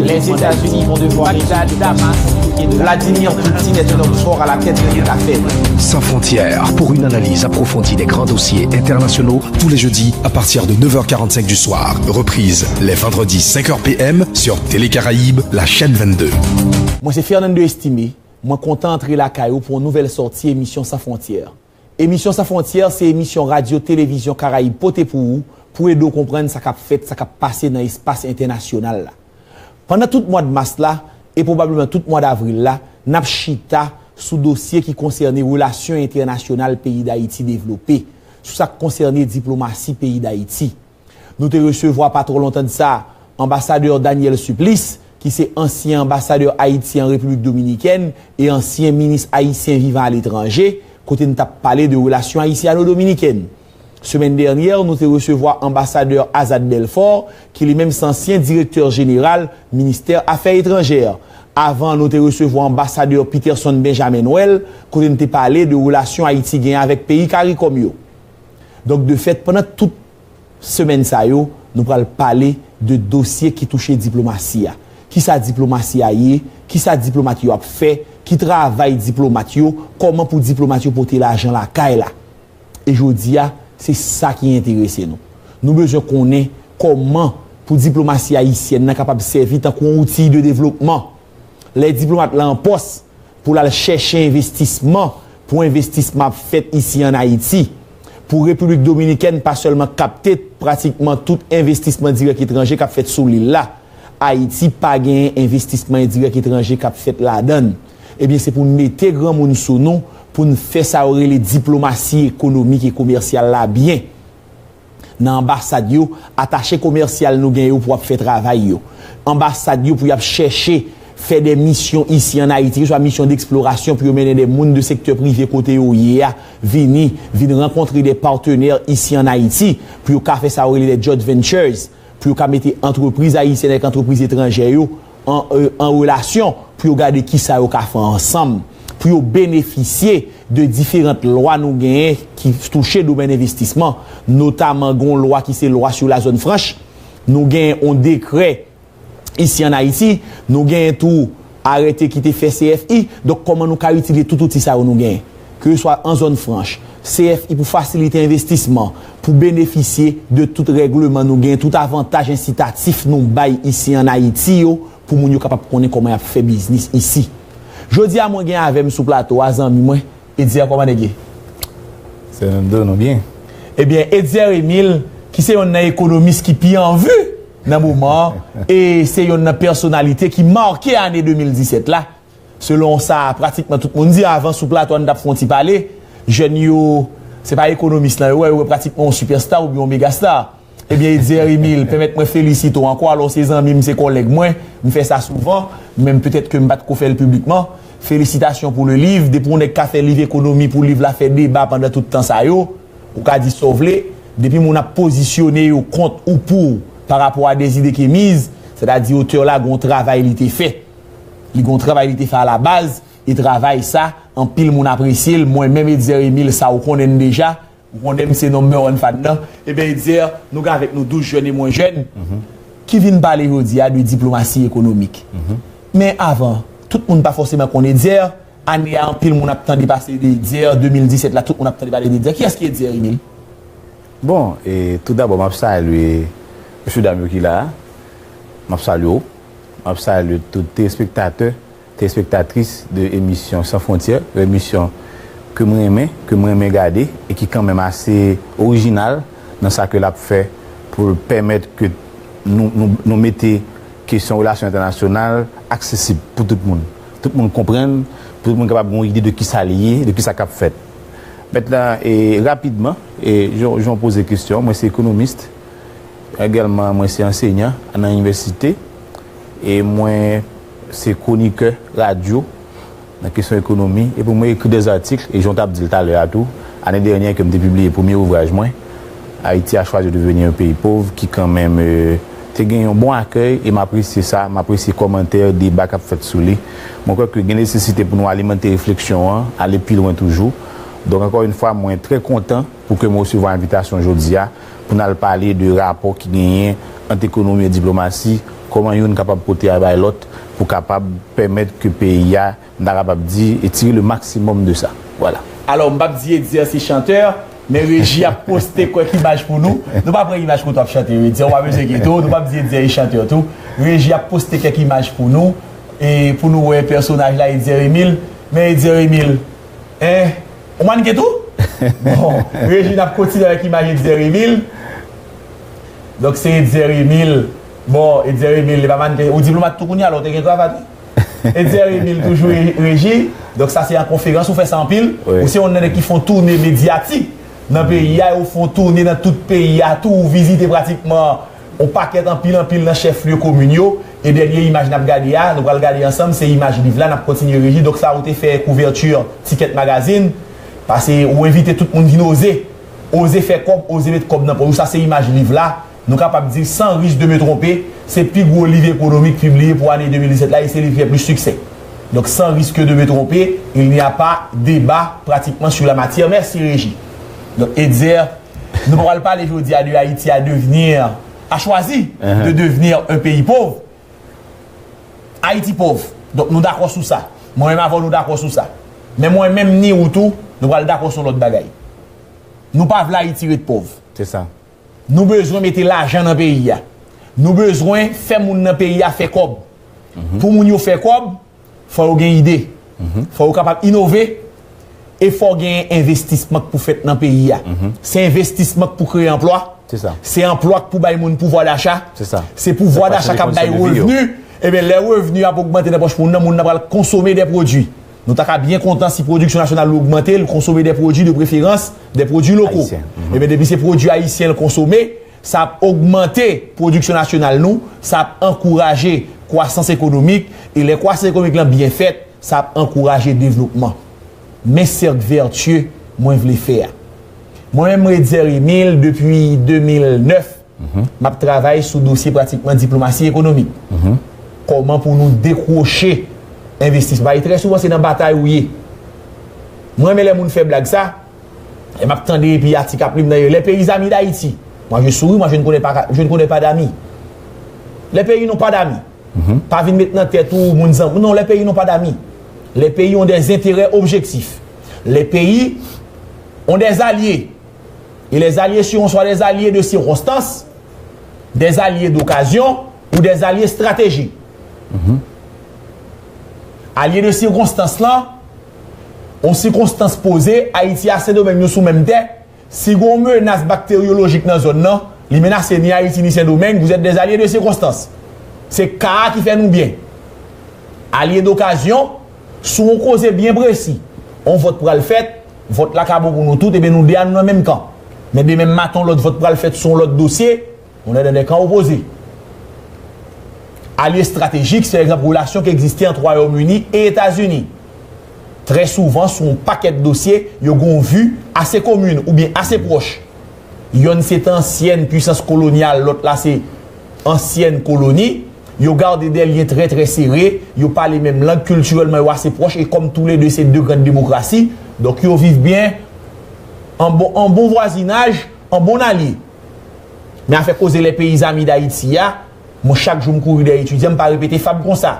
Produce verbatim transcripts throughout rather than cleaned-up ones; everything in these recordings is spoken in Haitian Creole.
Les États-Unis vont devoir résoudre Bagdad, Damas, Vladimir Poutine est un homme fort à la tête de l'État faible. Sans frontières, pour une analyse approfondie des grands dossiers internationaux, tous les jeudis à partir de neuf heures quarante-cinq du soir. Reprise les vendredis cinq heures P M sur Télé Caraïbes, la chaîne vingt-deux. Mwen se Fernando Estimé, mwen kontan antre lakay ou pou yon nouvèl sòti emisyon San Fwontyè. Emisyon San Fwontyè se emisyon Radyo Televizyon Karayib pote pou ou, pou ede w konprann sa k ap fèt, sa k ap pase nan espas entènasyonal la. Pandan tout mwa mas la, e pwobableman tout mwa davril la, n ap chita sou dosye ki konsène relasyon entènasyonal peyi Dayiti devlope, sou sa k konsène diplomasi peyi Dayiti. Nou te resevwa pa twò lontan de sa anbasadè Daniel Supplice, ki se ansyen anbasadè Ayiti an Repiblik Dominikèn e ansyen minis ayisyen vivan aletranje, kote n t ap pale de relasyon ayisyano-dominikèn. Semèn dènyè, nou te resevwa anbasadè Azad Belfort, ki li menm se ansyen direktè jeneral ministè afè etranjè. Avan, nou te resevwa anbasadè Peterson Benjamin Noël, kote n te pale de relasyon Ayiti genyen avèk peyi Karikòm yo. Donk, de fèt, pandan tout semèn sa yo, nou pral pale de dosye ki touche diplomasi a. Kisa diplomasi a ye? Kisa diplomat yo ap fè? Ki travay diplomat yo? Kòman pou diplomat yo pote lajan lakay la? E jodi a, se sa ki enterese nou. Nou bezwen konnen kòman pou diplomasi ayisyèn nan kapab sèvi tankou yon outi de devlopman. Lè diplomat la an pòs, pou l al chèche envestisman, pou envestisman ap fèt isi ann Ayiti. Pou Repiblik Dominikèn, pa sèlman kapte pratikman tout envestisman dirèk etranje k ap fèt sou lil la. Ayiti pa genyen envestisman endirèk etranje k ap fèt ladan l. Ebyen, se pou n mete granmoun sou nou, pou n fè sa yo rele diplomasi ekonomik e komèsyal la byen. Nan anbasad yo, atache komèsyal nou gen yo pou ap fè travay yo. Anbasad yo pou y ap chèche fè de misyon isi ann Ayiti, keswa misyon deksplorasyon pou yo mennen de moun de sektè prive kote yo ye a, vini, vin rankontre de patenè isi ann Ayiti, pou yo ka fè sa yo rele de joint ventures, pou yo ka mete antrepriz ayisyèn avèk antrepriz etranjè yo an, euh, an relasyon, pou yo gade kisa yo ka fè ansanm, pou yo benefisye de diferan lwa nou genyen ki touche domèn envestisman, notaman gen yon lwa ki se lwa sou la zòn franch, nou genyen yon dekrè isi ann Ayiti, nou genyen tou arete ki te fè C F I. Donk, kòman nou ka itilize tout outi sa yo nou genyen? Keseswa an zòn franch, C F I pou fasilite envestisman, pou benefisye de tout règleman nou genyen, tout avantaj ensitatif nou bay isi ann Ayiti yo, pou moun yo kapab konnen kòman y ap fè biznis isi. Jodi a, mwen gen avè m sou plato a zanmi mwen, Edier, kòman nèg ye? Fernando, nou byen? Ebyen, Edier Emile, ki se yonn nan ekonomis ki pi an vi nan moman an, e se yonn nan pèsonalite ki make ane de mil disèt la, selon sa pratikman tout moun di. Avan, sou plato a, n t ap fè yon ti pale, jèn yo, se pa ekonomis lan yo wè, yo wè pratikman yon sipèsta oubyen yon megasta. Ebyen, Edier Emile, pèmèt mwen felisite w ankò. Alò, se zanmi m, se kòlèg mwen, m fè sa souvan, men petèt ke m pa t ko fè l piblikman. Felisitasyon pou le liv. Depi yon nèg ka fè liv ekonomi pou liv la fè deba pandan tout tan sa yo, ou ka di sa w vle, depi moun ap pozisyone yo kont ou pou w pa rapò a Désiré Kemiz, sètadi otè la gen yon travay li te fè. Li gen yon travay li te fè alabaz, e travay sa, anpil moun apresye l. Mwen menm, Edier Emile, sa w konnen m deja, ou konnen m se number one fan nan. Ebyen, Edier, nou gen avèk nou douz jèn e mwen jèn ki vin pale jodi a de diplomasi ekonomik. Men avan, tout moun pa fòseman konn Edier. Ane a, anpil moun ap tande pase de Edier. De mil disèt la, tout moun ap tande pale de Edier. Kiyès ki Edier Emile? Bon, e, tout dabò, m ap salye mesye dam yo ki la a. M ap salye w. M ap salye tout telespektatè, telespektatris de emisyon San Fwontyè, yon emisyon ke m renmen, ke m renmen gade e ki kanmenm ase orijinal nan sa ke l ap fè pou l pèmèt ke nou, nou, nou mete kesyon relasyon entènasyonal aksesib pou tout moun. Tout moun konprann, pou tout moun kapab gen yon ide de kisa li ye, de kisa k ap fèt. Mentnan, e, rapidman, e, jan, jan w poze kesyon, mwen se ekonomis, egèlman mwen se ansenyan nan inivèsite, e mwen se kwonikè radyo nan kesyon ekonomi, epi mwen ekri de zatik, e jan w t ap di l talè a tou, ane dènyè ke m te pibliye premye ouvraj mwen, Haïti a choisi de devenir un pays pauvre, ki kanmenm, e, te gen yon bon akèy, e m apresye sa, m apresye kòmantè, deba k ap fèt sou li. Mwen kwè ke gen nesesite pou nou alimante refleksyon an, ale pi lwen toujou. Donk, ankò yon fwa, mwen trè kontan pou ke m resevwa envitasyon jodi a, Pou n al pale de rapò ki genyen ant ekonomi e diplomasi, kòman youn kapab pote a bay lòt pou kapab pèmèt ke peyi a, m ta kapab di, e tire le maksimòm de sa. Vwala. Alò, m p ap di Etzer se chantè, men reji ap poste kèk imaj pou nou. Nou pa pran imaj kote w ap chante, Etzer, ou pa bezwen enkyete w, nou p ap di Etzer e chantè tou. Reji ap poste kèk imaj pou nou, e pou nou wè pèsonaj la, Etzer Emile. Men Etzer Emile, en, ou mannken tou? Bon, reji n ap kontinye avèk imaj Etzer Emile. Donk, se Etzer Emile. Bon, Etzer Emile, li pa mannken. Ou diplomat tou kounye a, alò, ou te gen kravat, wi. Etzer Emile toujou re- reji. Donk, sa se an konferans, ou fè sa anpil. Wi. Ou se youn nan nèg ki fè yon toune medyatik nan peyi a, e ou fè yon toune nan tout peyi a tou, ou vizite pratikman yon pakèt, anpil, anpil nan chèf lye komin yo. E dènye imaj n ap gade a, nou pral gade ansanm, se imaj liv la, n ap kontinye reji. Donk, sa ou te fè kouvèti Ticket Magazine, paske ou envite tout moun vin oze. Oze fè kòb, oze met kòb nan pòch ou. Sa se imaj liv la. Nou kapab di, sans risque de me tromper, se pi gwo liv ekonomik pibliye pou ane de mil disèt la, e se liv ki fè plis siksè. Donk, sans risque de me tromper, il n'y a pas débat pratiquement sur la matière. Mèsi, Reji. Donk, Etzer, nou pa pral pale jodi a de Haïti à devenir, à choisir de devenir un pays pauvre. Ayiti pòv. Donk, nou dakò sou sa. Mwen menm avè w, nou dakò sou sa. Men mwen menm ni ou tou, nou pral dakò sou lòt bagay. Nou pa vle Ayiti ret pòv. Se sa. Nou bezwen mete lajan nan peyi a. Nou bezwen fè moun nan peyi a fè kòb. Pou moun yo fè kòb, fò yo gen ide. Fò yo kapab inove. E fò gen envestisman k pou fèt nan peyi a. Se envestisman k pou kreye anplwa. Se sa. Se anplwa k pou bay moun pouvwa dacha. Se sa. Se pouvwa dacha k ap bay revni. Ebyen, lè revni ap ogmante nan pòch moun nan, moun nan pral konsome de pwodui. Nou ta ka byen kontan si pwodiksyon nasyonal la ogmante, l konsome de pwodui, de preferans, de pwodui loko. Ebyen, depi se pwodui ayisyen l konsome, sa ap ogmante pwodiksyon nasyonal nou, sa ap ankouraje kwasans ekonomik, e lè kwasans ekonomik lan byen fèt, sa ap ankouraje devlopman. Men sèk vètye mwen vle fè a. Mwen menm, Etzer Emile, depi de mil nèf, m ap travay sou dosye pratikman diplomasi ekonomik. Kòman pou nou dekwoche envestisman? Paske trè souvan, se nan batay ou ye. Mwen renmen lè moun fè blag sa, e m ap tande epi atik ap li m nan yo. Les pays amis d'Haïti. Moi, je souris, moi, je ne connais pas, je ne connais pas d'amis. Les pays n'ont pas d'amis. Pa vin met nan tèt ou moun zanmi. Non, les pays n'ont pas d'amis. Les pays ont des intérêts objectifs. Les pays ont des alliés. Et les alliés seront soit des alliés de circonstance, des alliés d'occasion ou des alliés stratégiques. Alye de sikonstans lan, yon sikonstans poze, Ayiti a Sendomeng nou sou menm tè, si gen yon menas bakteryolojik nan zòn nan, li menase ni Ayiti ni Sendomeng, vous êtes des alliés de circonstance. Se ka a ki fè nou byen. Alye dokazyon, sou yon koze byen presi, yon vòt pral fèt, vòt la ka bon pou nou tout, ebyen nou de a nou nan menm kan. Men demen maten yon lòt vòt pral fèt sou yon lòt dosye, on est dans des camps opposés. Alye estratejik, se pa egzanp relasyon ki egziste ant Wayòm Ini e Etazini. Trè souvan, sou yon pakèt dosye, yo gen yon vi ase komin oubyen ase pwòch. Yonn se te ansyèn pwisans kolonyal, lòt la se ansyèn koloni. Yo gade de lyen trè, trè sere, yo pale menm lang, kiltirèlman yo ase pwòch, e kòm toulede se de grann demokrasi, donk yo viv byen, an bon, an bon vwazinaj, an bon alye. Men afè koze les pays amis d'Haïti a, mwen chak jou m kouri dèyè etidyan, m pa repete fab konsa.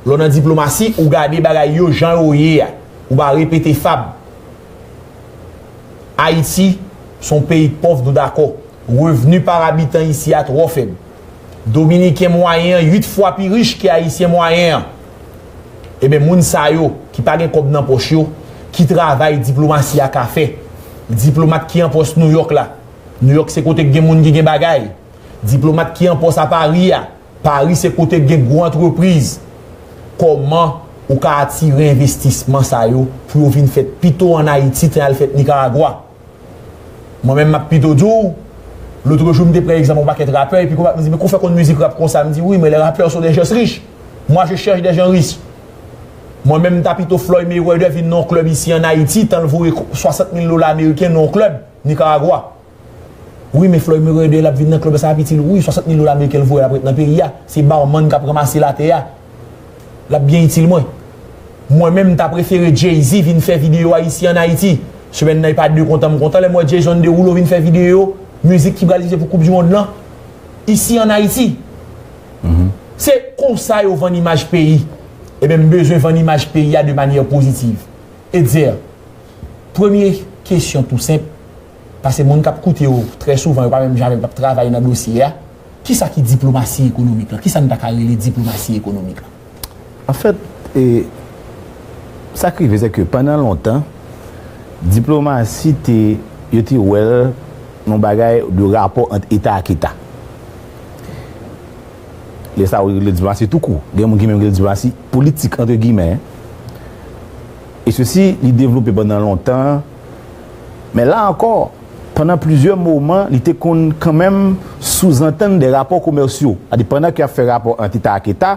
Lè w nan diplomasi, ou gade bagay yo jan yo ye a. Ou pa repete fab. Ayiti, se yon peyi k pòv, nou dakò. Revni pa abitan isi a twò fèb. Dominiken mwayen an uit fwa pi rich ke Ayisyen mwayen an. Ebyen, moun sa yo, ki pa gen kòb nan pòch yo, ki travay diplomasi a ka fè? Diplomat ki an pòs Nouyòk la. Nouyòk se kote k gen moun ki gen bagay. Diplomat ki an pòs a Pari a. Pari se kote k gen gwo antrepriz. Kòman ou ka atire envestisman sa yo pou yo vin fèt pito ann Ayiti, tan y al fèt Nikaragwa? Mwen menm, m ap pito di w, lotrejou, m te pran egzanp yon pakèt rapè, epi konpa m di, "Men kou fè konn mizik rap konsa?" M di, "Wi, men les rappeurs sont des gens riches. Moi, je cherche des gens riches." Mwen menm, m ta pito Floyd Mayweather vin nan yon klèb isi ann Ayiti, tan l voye swasant mil dola ameriken nan yon klèb Nikaragwa. Wi, men Floyd Mayweather, l ap vin nan klèb la, sa ap itil ou? Wi, swasant mil dola ameriken l voye, l ap ret nan peyi a. Se barman k ap ranmase latè a. L ap byen itil mwen. Mwen menm, m ta prefere Jay-Z vin fè videyo a isi ann Ayiti. Semèn nan, e pa de kontan m kontan lè m wè Jason Derulo vin fè videyo mizik ki pral difize pou Koup di Mond lan, isi ann Ayiti. Se konsa yo vann imaj peyi. Ebyen, m bezwen vann imaj peyi a de manyè pozitiv. Etzer, premye kesyon tou senp, paske moun k ap koute w, trè souvan, yo pa menm janm p ap travay nan dosye a. Kisa ki diplomasi ekonomik la? Kisa n ta ka rele diplomasi ekonomik la? Anfèt, e, sa k rive, se ke pandan lontan, diplomasi te, yo te wè l yon bagay de rapò ant eta ak eta. Lè sa yo rele diplomasi tou kou. Gen moun ki menm rele diplomasi politik, antre gimè. E sesi, li devlope pandan lontan. Men la ankò, pandan plizyè moman, li te konn kanmenm souzantann de rapò komèsyo. Sètadi, pandan ke y ap fè rapò ant eta ak eta,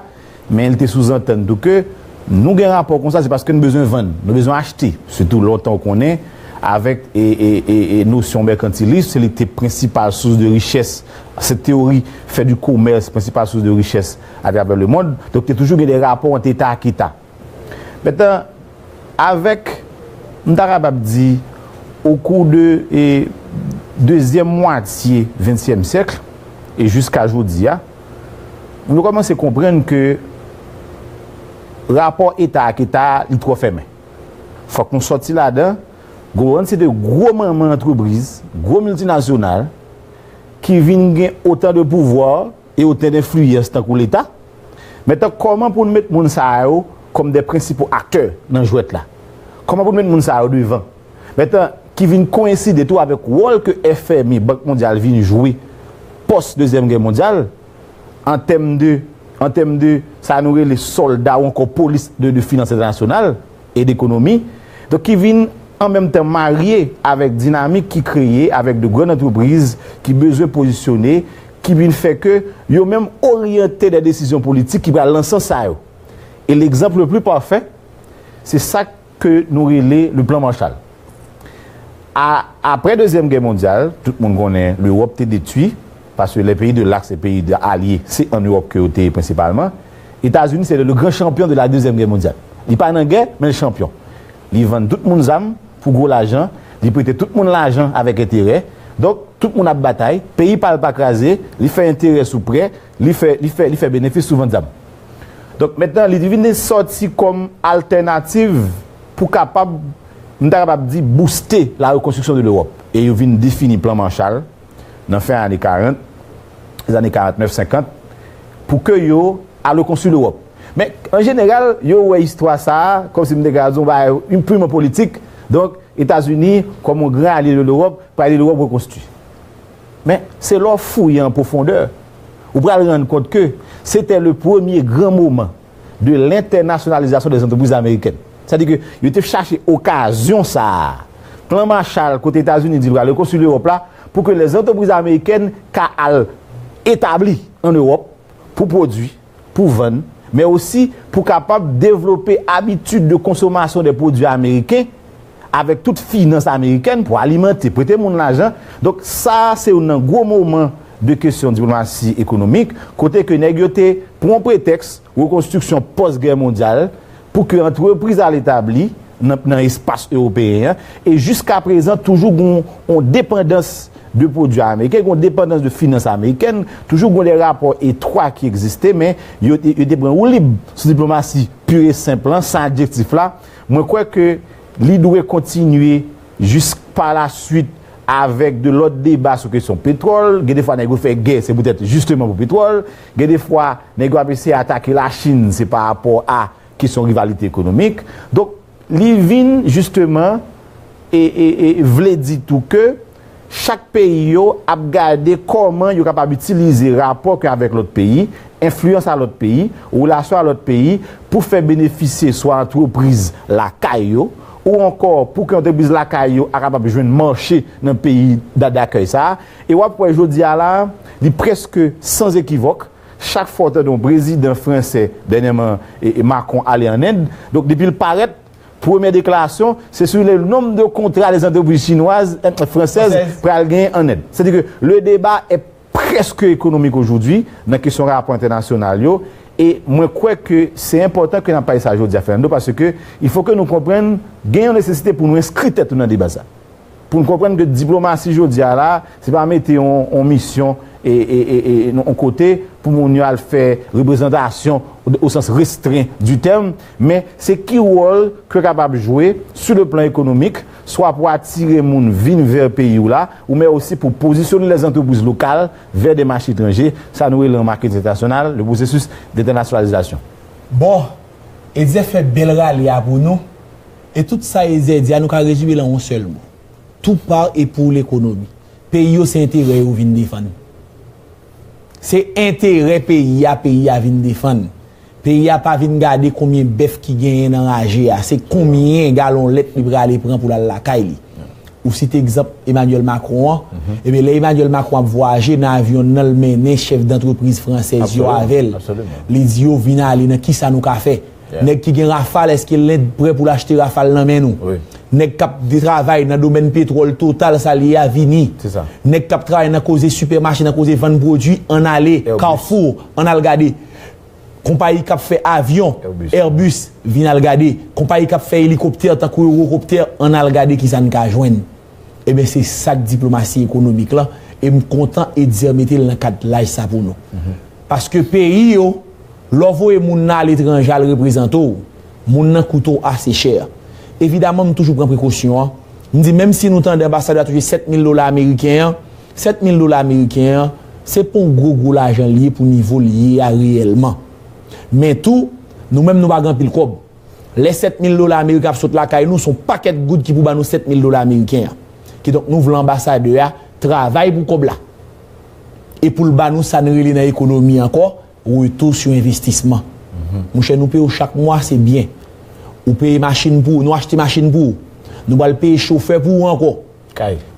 men li te souzantann tou ke nou gen rapò konsa, se paske n bezwen vann, nou bezwen achte. Sitou lontan ou konnen, avèk e, e, e, e nosyon mèkantilis, se li ki te prensipal sous de richès. Se teyori fè di komès prensipal sous de richès atravè lemonn. Donk, te toujou gen de rapò ant eta ak eta. Mentnan, avèk, m ta kapab di, okou de e, dezyèm mwatye ventyèm syèk e jiska jodi a, nou kòmanse konprann ke rapò eta ak eta, li twò fèmen. Fòk nou sòti ladan, gon kantite gwo manman antrepriz, gwo miltinasyonal, ki vin gen otan de pouvwa e otan de enfliyans tankou Leta. Mentnan, kòman pou n met moun sa yo kòm de prensipal aktè nan jwèt la? Kòman pou n met moun sa yo devan? Mentnan, ki vin koyenside tou avèk wòl ke F M I, Bank Mondyal, vin jwe pòs Dezyèm Gè Mondyal, an tèm de, an tèm de sa nou rele sòlda ou ankò polis de, de finans entènasyonal e dekonomi, donk ki vin an menm tan marye avèk dinamik ki kreye avèk de grann antrepriz ki bezwen pozisyone, ki vin fè ke yo menm oryante de desizyon politik ki pral nan sans sa yo. E l'exemple le plus parfait, se sa ke nou rele le plan Marshall. A, apre Dezyèm Gè Mondyal, tout moun konnen Lewòp te detwi, paske les pays de l'Axe, les pays de alye, se an Ewòp ke yo te ye prensipalman. Etazini se le, le grand champion de la Deuxième Guerre mondiale. Li pa nan gè, men l chanpyon. Li vann tout moun zam pou gwo lajan, li prete tout moun lajan avèk enterè. Donk, tout moun ap batay, peyi pa l pa kraze, li fè enterè sou prè, li fè, li fè, li fè benefis sou vant zam. Donk, mentnan, li vin sòti kòm altènativ pou kapab, m ta kapab di, bouste la rekonstriksyon de Lewòp. E yo vin defini plan Marshall nan fen ane karant, zane karant nèf senkant, pou ke yo al rekonstwi Lewòp. Men, an jeneral, yo wè istwa sa a kòmsi m te ka di yon bagay, yon piman politik. Donk, Etazini, kòm yon gran alye de Lewòp, pral ede Lewòp rekonstwi. Men, se lè w fouye an pwofondè, ou pral rann kont ke se te le premye gran moman de lentènasyonalizasyon dè antrepriz amerikèn. Sètadi ke yo te chache okazyon sa a. Plan Marshall, kote Etazini di l pral rekonstwi Lewòp la, pou ke lè antrepriz amerikèn ka al etabli an Ewòp pou pwodui, pou vann, men osi pou kapab devlope abitid de konsomasyon de pwodui ameriken avèk tout finans amerikèn pou alimante, prete moun lajan. Donk, sa a se youn nan gwo moman de kesyon diplomasi ekonomik, kote ke nèg yo te pran pretèks rekonstriksyon pòs gè mondyal pou ke antrepriz al etabli nan, nan espas ewopeyen an, e jiska prezan toujou gon yon depandans de pwodui ameriken, gon depandans de finans amerikèn, toujou gon de rapò etwa ki egziste, men yo te, yo te pran woulib sou diplomasi pur e senp lan, san adjektif la. Mwen kwè ke li dwe kontinye jis pa la swit avèk de lòt deba sou kesyon petwòl. Gen de fwa nèg yo fè gè, se poutèt jisteman pou petwòl. Gen de fwa nèg yo ap eseye atake Lachin, se pa rapò a kesyon rivalite ekonomik. Donk, li vin jisteman e, e, e vle di tou ke chak peyi yo ap gade kòman yo kapab itilize rapò ke avèk lòt peyi, enfliyans a lòt peyi, relasyon a lòt peyi, pou fè benefisye swa antrepriz lakay yo, ou ankò pou ke antrepriz lakay yo a kapab jwenn mache nan peyi da-, dakèy sa a. E w ap wè jodi a la, li prèske san ekivòk, chak fwa w tande yon prezidan fransè, dènyèman, e, e Macron ale an End, donk depi l parèt, premyè deklarasyon, se sou le nonb de kontra les antrepriz chinwaz, eh, fransèz pral genyen an End. Sètadi ke le deba è prèske ekonomik ojodwi nan kesyon rapò entènasyonal yo. E mwen kwè ke se enpòtan ke n ap pale sa jodi a, Fernando, paske il faut que nou konprann gen yon nesesite pou nou enskri tèt nou nan deba sa. Pou n konprann ke diplomasi jodi a la, se pa mete yon, yon misyon e, e, e, e yon kote pou moun yo al fè reprezantasyon o, o sans restren di tèm, men se ki wòl ke w kapab jwe sou le plan ekonomik, swa pou atire moun vin vè peyi w la, ou men osi pou pozisyone lèzantrepriz lokal vè de mache etranje, sa nou rele an makèt entènasyonal, le processus d'internationalisation. Bon, Etzer fè bèl rale a pou nou, e tout sa Etzer di a nou ka rezime l an yon sèl mo. Tout par et pour l'économie. Peyi yo se enterè yo vin defann. Se enterè peyi a peyi a vin defann. Peyi a pa vin gade konbyen bèf ki genyen nan raje a, se konbyen galon lèt li prale pran pou l al lakay li. Ou site egzanp Emmanuel Macron an. Ebyen, lè Emmanuel Macron ap vwayaje nan avyon nan, l mennen chèf dantrepriz fransèz yo avè l. Li di yo vin ale nan kisa nou ka fè. Nèg ki gen Rafale, èske Lend prè pou l achte Rafale nan men nou? Nèg k ap travay nan domèn petwòl, Total, sa l ye a, vini. Nèg k ap travay nan koze sipèmache, nan koze vann pwodui, ann ale. Carrefour, ann al gade. Konpayi k ap fè avyon, Airbus, vin al gade. Konpayi k ap fè elikoptè, tankou Eurocopter, ann al gade kisa n ka jwenn. Ebyen, se sa k diplomasi ekonomik lan, e m kontan Etzer mete l nan kad laj sa pou nou. Paske peyi yo, lè w voye moun nan aletranje al reprezante w, moun nan koute w ase chè. Evidaman, m toujou pran prekosyon an. M di, menm si nou tande anbasadè a touche sèt mil dola ameriken an, sèt mil dola ameriken an, se pa yon gwo, gwo lajan l ye pou nivo l ye a reyèlman. Men tou, nou menm, nou pa gen anpil kòb. Lè sèt mil dola ameriken ap sot lakay nou, se yon pakèt goud ki pou ba nou sèt mil dola ameriken an. Kidonk, nou vle anbasadè a travay pou kòb la. E pou l ba nou sa n rele nan ekonomi ankò, retour sur investissement. Monchè, nou peye w chak mwa, se byen. Ou peye machin pou ou, nou achte machin pou ou. Nou pral peye chofè pou ou ankò.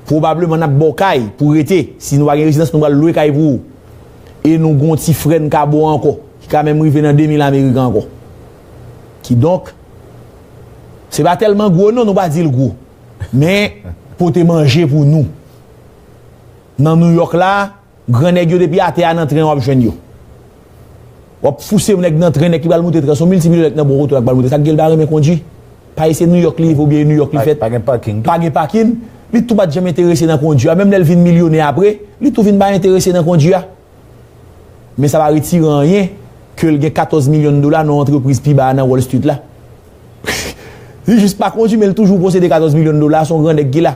Pwobableman n ap ba w kay pou w rete. Si nou pa gen rezidans, nou pral lwe kay pou ou. E nou gen yon ti frè n ka ba w ankò, ki ka menm rive nan de mil ameriken ankò. Kidonk, se pa tèlman gwo non, nou pa di l gwo. Men, pote manje pou nou. Nan Nouyòk la, grannèg yo depi atè a nan tren w ap jwenn yo. W ap fouse yon nèg nan tren, nèg ki pral moute tren, se yon miltimilyonnen nan bon kote la ki pral moute. Sa k gen l pa renmen kondwi? Pa e se Nouyòk li ye oubyen e Nouyòk li fèt? Pa gen pakin tou. Pa gen pakin. Li tou pa t janm enterese nan kondwi a. Menm lè l vin milyonè apre, li tou vin pa enterese nan kondwi a. Men sa pa retire anyen ke l gen katòz milyon dola nan yon antrepriz pi ba a nan Wall Street la. Li jis pa kondwi, men l toujou posede katòz milyon dola, se yon gran nèg ki la.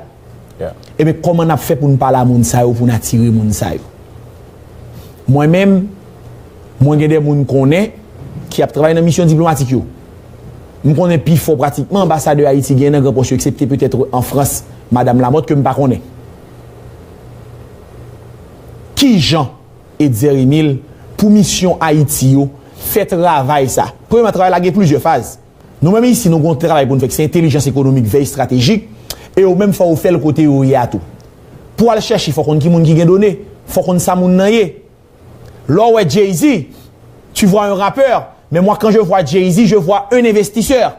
Ebyen, kòman n ap fè pou n pale a moun sa yo, pou n atire moun sa yo? Mwen menm, mwen gen de moun m konnen ki ap travay nan misyon diplomatik yo. M konnen pifò pratikman anbasadè Ayiti gen nan gran pòs yo, eksepte petèt an Frans, Madanm Lamothe, ke m pa konnen. Kijan Etzer Emile, pou misyon Ayiti yo, fè travay sa? Premyèman, travay la gen plizyè faz. Nou menm isi, nou gen yon travay pou n fè, ki se entèlijans ekonomik, vèy estratejik, e yo menm fò yo fè l kote yo ye a tou. Pou w al chèche, fò w konn ki moun ki gen done, fò w konn sa moun nan ye. Lè w wè Jay-Z, tu vois un rappeur, mais moi, quand je vois Jay-Z, je vois un investisseur.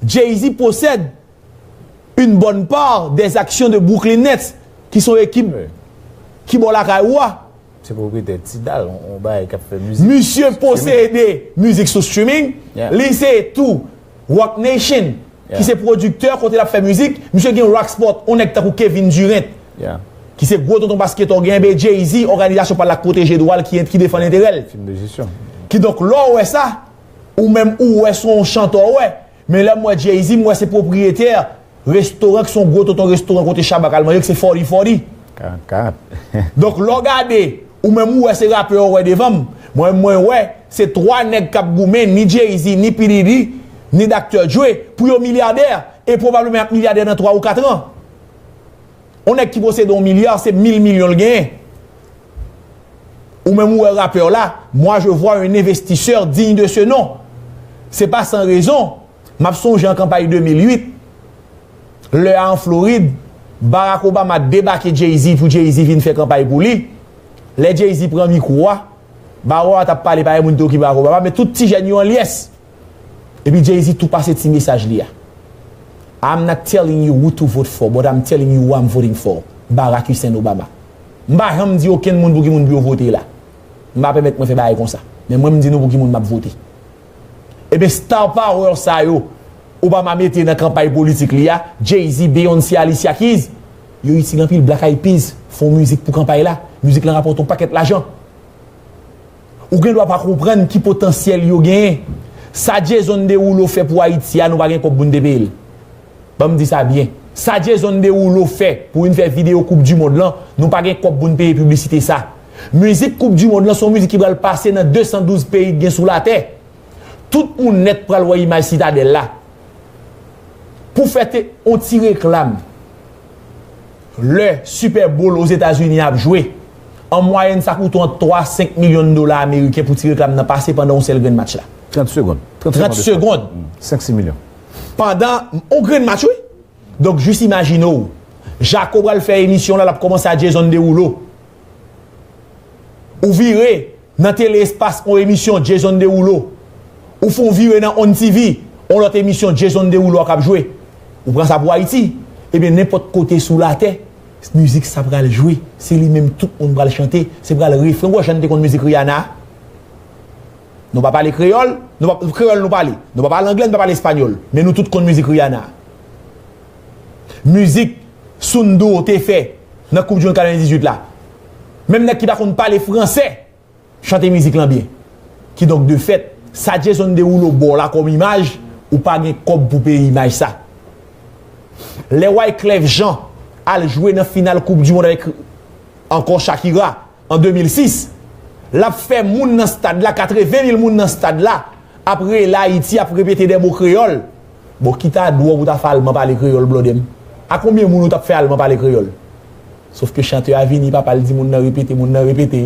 Jay-Z possède une bonne part des actions de Brooklyn Nets, ki se yon ekip ki bò lakay ou a. Se pwopriyetè Tidal, yon bagay k ap fè mizik. Misye posede mizik sou streaming. Li se tou Roc Nation, ki se pwodiktè kote l ap fè mizik. Misye gen Rocksport, yon nèg tankou Kevin Durant, ki se gwo tonton basketò, gen enben Jay-Z, òganizasyon pa l la k pwoteje dwa l, ki, ki defann enterè l. Kidonk, lè w wè sa, ou menm ou wè se yon chantè w wè, men lè m wè Jay-Z, m wè se pwopriyetè restoran ki se yon gwo tonton restoran kote Shabba k al manje, ki se Forty Forty. Donk, lè w gade, ou menm ou wè se rapè w wè devan m. Mwen, mwen wè, se twa nèg k ap goumen, ni Jay-Z, ni P. Diddy, ni Doctor Dre, pou yo milyadè, e pwobableman y ap milyadè nan twa ou kat an. Yon nèg ki posede yon milya, se mil milyon l genyen. Ou menm ou wè rapè w la, moi je vois un investisseur digne de ce nom. Se pa san rezon, m ap sonje an kanpay de mil uit, lè a an Florid, Barack Obama debake Jay-Z pou Jay-Z vin fè kanpay pou li. Lè Jay-Z pran mikwo a, Barack Obama t ap pale, pa gen moun te okipe Barack Obama, men tout ti jèn yo an lyès. Epi Jay-Z tou pase ti mesaj li a. I'm not telling you who to vote for, but I'm telling you who I'm voting for. Barack Hussein Obama. M pa janm di okenn moun pou ki moun pou yo vote la. M pa pèmèt mwen fè bagay konsa. Men mwen m di nou pou ki moun m ap vote. Ebyen, star power sa yo, Obama mete nan kanpay politik li a, Jay-Z, Beyoncé, Alicia Keys, yo itil anpil. Black Eyed Peas fè yon mizik pou kanpay la. Mizik lan rapòte yon pakèt lajan. Ou gen dwa pa konprann ki potansyèl yo genyen. Sa Jason Derulo fè pou Ayiti a, nou pa gen kòb pou n te peye l. Ban m di sa byen. Sa Jason Derulo fè pou vin fè videyo Koup di Mond lan, nou pa gen kòb pou n peye piblisite sa. Mizik Koup di Mond lan se yon mizik ki pral pase nan de san douz peyi k gen sou latè. Tout moun nèt pral wè imaj Sitadèl la. Pou fè te, yon ti reklam, lè Super Bowl Ozetazini ap jwe, an mwayèn sa koute ant twa a senk milyon dola ameriken pou ti reklam nan pase pandan yon sèl grenn match la. Trant segonn. Trant segonn. Senk, sis milyon. Pandan yon grenn match, wi. Donk, jis imajine w, Jako pral fè emisyon la, l ap kòmanse a Jason Derulo. Ou vire nan Tele Espas, yon emisyon Jason Derulo. Ou fè yon vire nan On T V, yon lòt emisyon Jason Derulo k ap jwe. Ou pran sa pou Ayiti. Ebyen, nenpòt kote sou latè, mizik sa pral jwe. Se li menm tout moun pral chante. Se pral refren. Ou wè jan n te konn mizik Rihanna a? Nou pa pale kreyòl, nou pa, kreyòl nou pale. Nou pa pale anglè, nou pa pale espanyòl. Men nou tout konn mizik Rihanna a. Mizik Sundour te fè nan Koup di Mond katrevendizuit la. Menm nèg ki pa konn pale fransè chante mizik lan byen. Kidonk, de fèt, sa Jason Derulo ba w la kòm imaj, ou pa gen kòb pou peye imaj sa. Lè Wyclef Jean al jwe nan final Koup di Mond avèk ankò Shakira an de mil sis, l ap fè moun nan stad la, katreven mil moun nan stad la, ap rele Ayiti, ap repete de mo kreyòl. Bon, ki ta dwòl ou ta fè Alman pale kreyòl, blòdè m? A konbyen moun ou t ap fè Alman pale kreyòl? Sòf ke chantè a vini, papa l di moun nan repete, moun nan repete.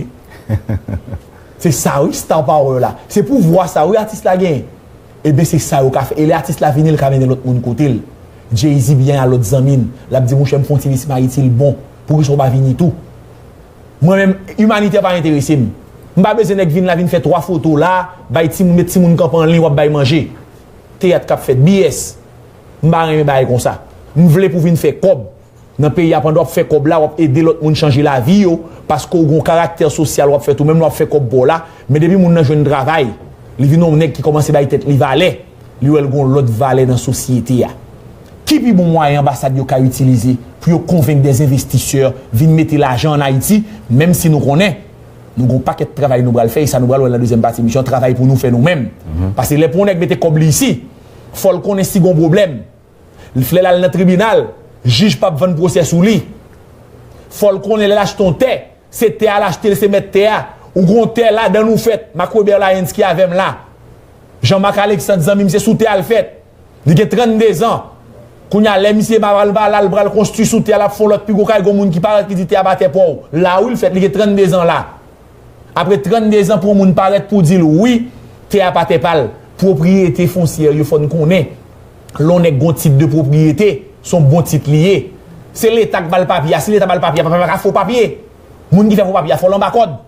Se sa wi, star power la. Se pouvwa sa wi, atis la genyen. Ebyen, se sa yo ka fè. E lè atis la vini, l ka mennen lòt moun kote l. Jay-Z byen a lòt zanmi l. L ap di, monchè, m fè yon ti lis Ayiti, l bon. Poukisa w pa vini tou? Mwen menm, imanitè pa enterese m. M pa bezwen nèg vin la, vin fè twa foto la, bay timoun, met timoun kanpe an liy, w ap bay manje. Teyat k ap fèt, B S. M pa renmen bagay konsa. M vle pou vin fè kòb nan peyi a, pandan w ap fè kòb la, w ap ede lòt moun chanje lavi yo, paske w gen yon karaktè sosyal w ap fè tou, menm lè w ap fè kòb pa w la, men depi moun nan jwenn travay, li vin yon nèg ki kòmanse bay tèt li valè, li wè l gen yon lòt valè nan sosyete a. Ki pi bon mwayen anbasad yo ka itilize pou yo konvenk de envestisè vin mete lajan ann Ayiti, menm si nou konnen nou gen yon pakèt travay nou pral fè, e sa nou pral wè nan dezyèm pati emisyon, travay pou nou fè nou menm. Paske lè pou yon nèg mete kòb li isi, fò l konnen si gen yon pwoblèm. Lè l al nan tribinal, jij p ap vann pwosè sou li. Fò l konnen lè l achte yon tè, se tè a l achte l, se mèt tè a. Ou gen yon tè ladan nou fèt, Marc Weber Lyons ki avè m la. Jean Marc Alexandre, zanmi m, se sou tè a l fèt. Li gen trannde zan. Kounye a, lè misye pa pral pa la, l pral konstwi sou tè a, l ap fè yon lòt pi gwo kay, gon moun ki parèt, ki di tè a pa tè pa w. La wi l fèt, li gen trannde zan la. Apre trannde zan, pou yon moun parèt pou di l wi, tè a pa tè pa l. Pwopriyete fonsyè yo, fò n konnen, lè yon nèg gon tit de pwopriyete, se yon bon tit li ye. Se Leta k ba l papye a. Si Leta ba l papye a, papye a pa ka fo papye. Moun ki fè fo papye a, fò l anba kòd.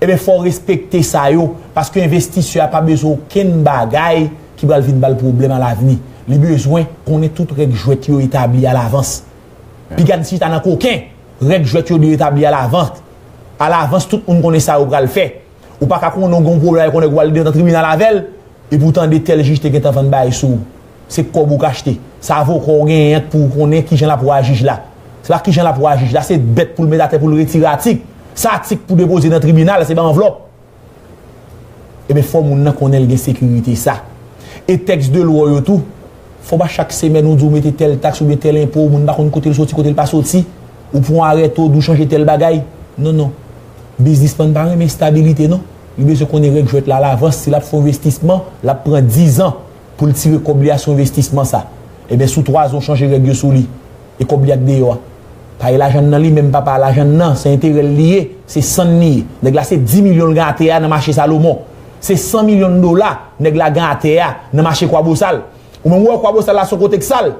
Ebyen, fò w respekte sa yo, paske envestisè a pa bezwen okenn bagay ki pral vin ba l pwoblèm alavni. Li bezwen konnen tout règ jwèt yo etabli alavans. Piga n chita nan koken, règ jwèt yo dwe etabli alavans. Alavans, tout moun konnen sa yo pral fè. Ou pa ka konnen w gen yon pwoblèm avèk yon nèg, ou al nan tribinal avè l, epi w tande tèl jij te gentan vann bagay sou ou. Se kòb ou k achte. Se avoka w genyen an pou w konnen kijan l ap wè jij la. Se pa kijan l ap wè jij la, se bèt pou l met atè pou l retire atik. Se atik pou depoze nan tribinal, se pa anvlòp. Ebyen, fò moun nan konnen l gen sekirite sa. E tèks de lwa yo tou, fò pa chak semèn ou di w mete tèl taks oubyen tèl enpo, moun pa konn kote l soti, kote l pa soti. Ou pran yon arète, ou di w chanje tèl bagay. Non, non. Biznismann pa renmen estabilite, non. Li bezwen konnen règ jwèt la alavans. Si l ap fè yon envestisman, l ap pran dizan pou l tire kòb li a sou envestisman sa. Ebyen, sou twa zan, w chanje règ yo sou li. E kòb li a k deyò a. Pa e lajan n nan li menm, papa, lajan n nan, se enterè l li ye, se san n li ye. Nèg la, se dis milyon l gen atè a nan mache Salomon. Se san milyon dola nèg la gen atè a nan mache Kwabosal. Ou menm, ou wè Kwabosal la, se yon kote k sal.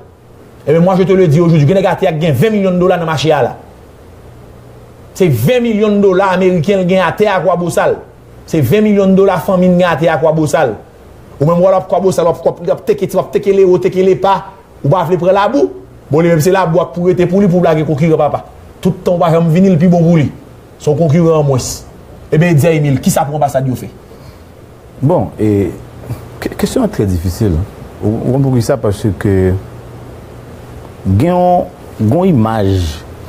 Ebyen, mwa, je te le di aujourd'hui, gen nèg atè a k gen ven milyon dola nan mache a la. Se ven milyon dola ameriken l gen atè a Kwabosal. Se ven milyon dola fanmi n gen atè a Kwabosal. Ou menm, w ap Kwabosal, w ap, w ap, w ap teke ti, w ap teke lewo, teke lepa, ou pa vle pran labou. Bon, li menm, se labou a k pou rete pou li, pou lage konkiran, papa. Tout tan ou pa janm vini, l pi bon pou li. Se yon konkiran an mwens. Ebyen, Eddy Emile, kisa pou anbasad yo fè? Bon, e, ke-, kesyon an trè difisil. Ou konn poukisa? Paske gen yon, gen yon imaj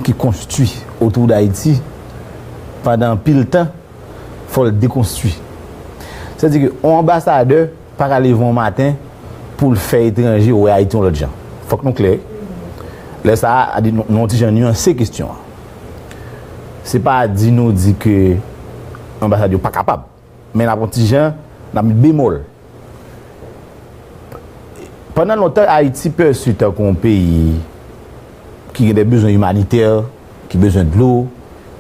ki konstwi otou d Ayiti pandan anpil tan, fò l dekonstwi. Sètadi ke yon anbasadè pa ka leve yon maten pou l fè etranje wè Ayiti yon lòt jan. Fòk nou klè. Lè sa a, a di nou, nou yon ti jan nyanse kesyon an. Se pa di nou di ke anbasad yo pa kapab, men n ap yon ti jan, n ap met bemòl. Pandan lontan, Ayiti pèsi tankou yon peyi ki gen de bezwen imanitè, ki bezwen dlo,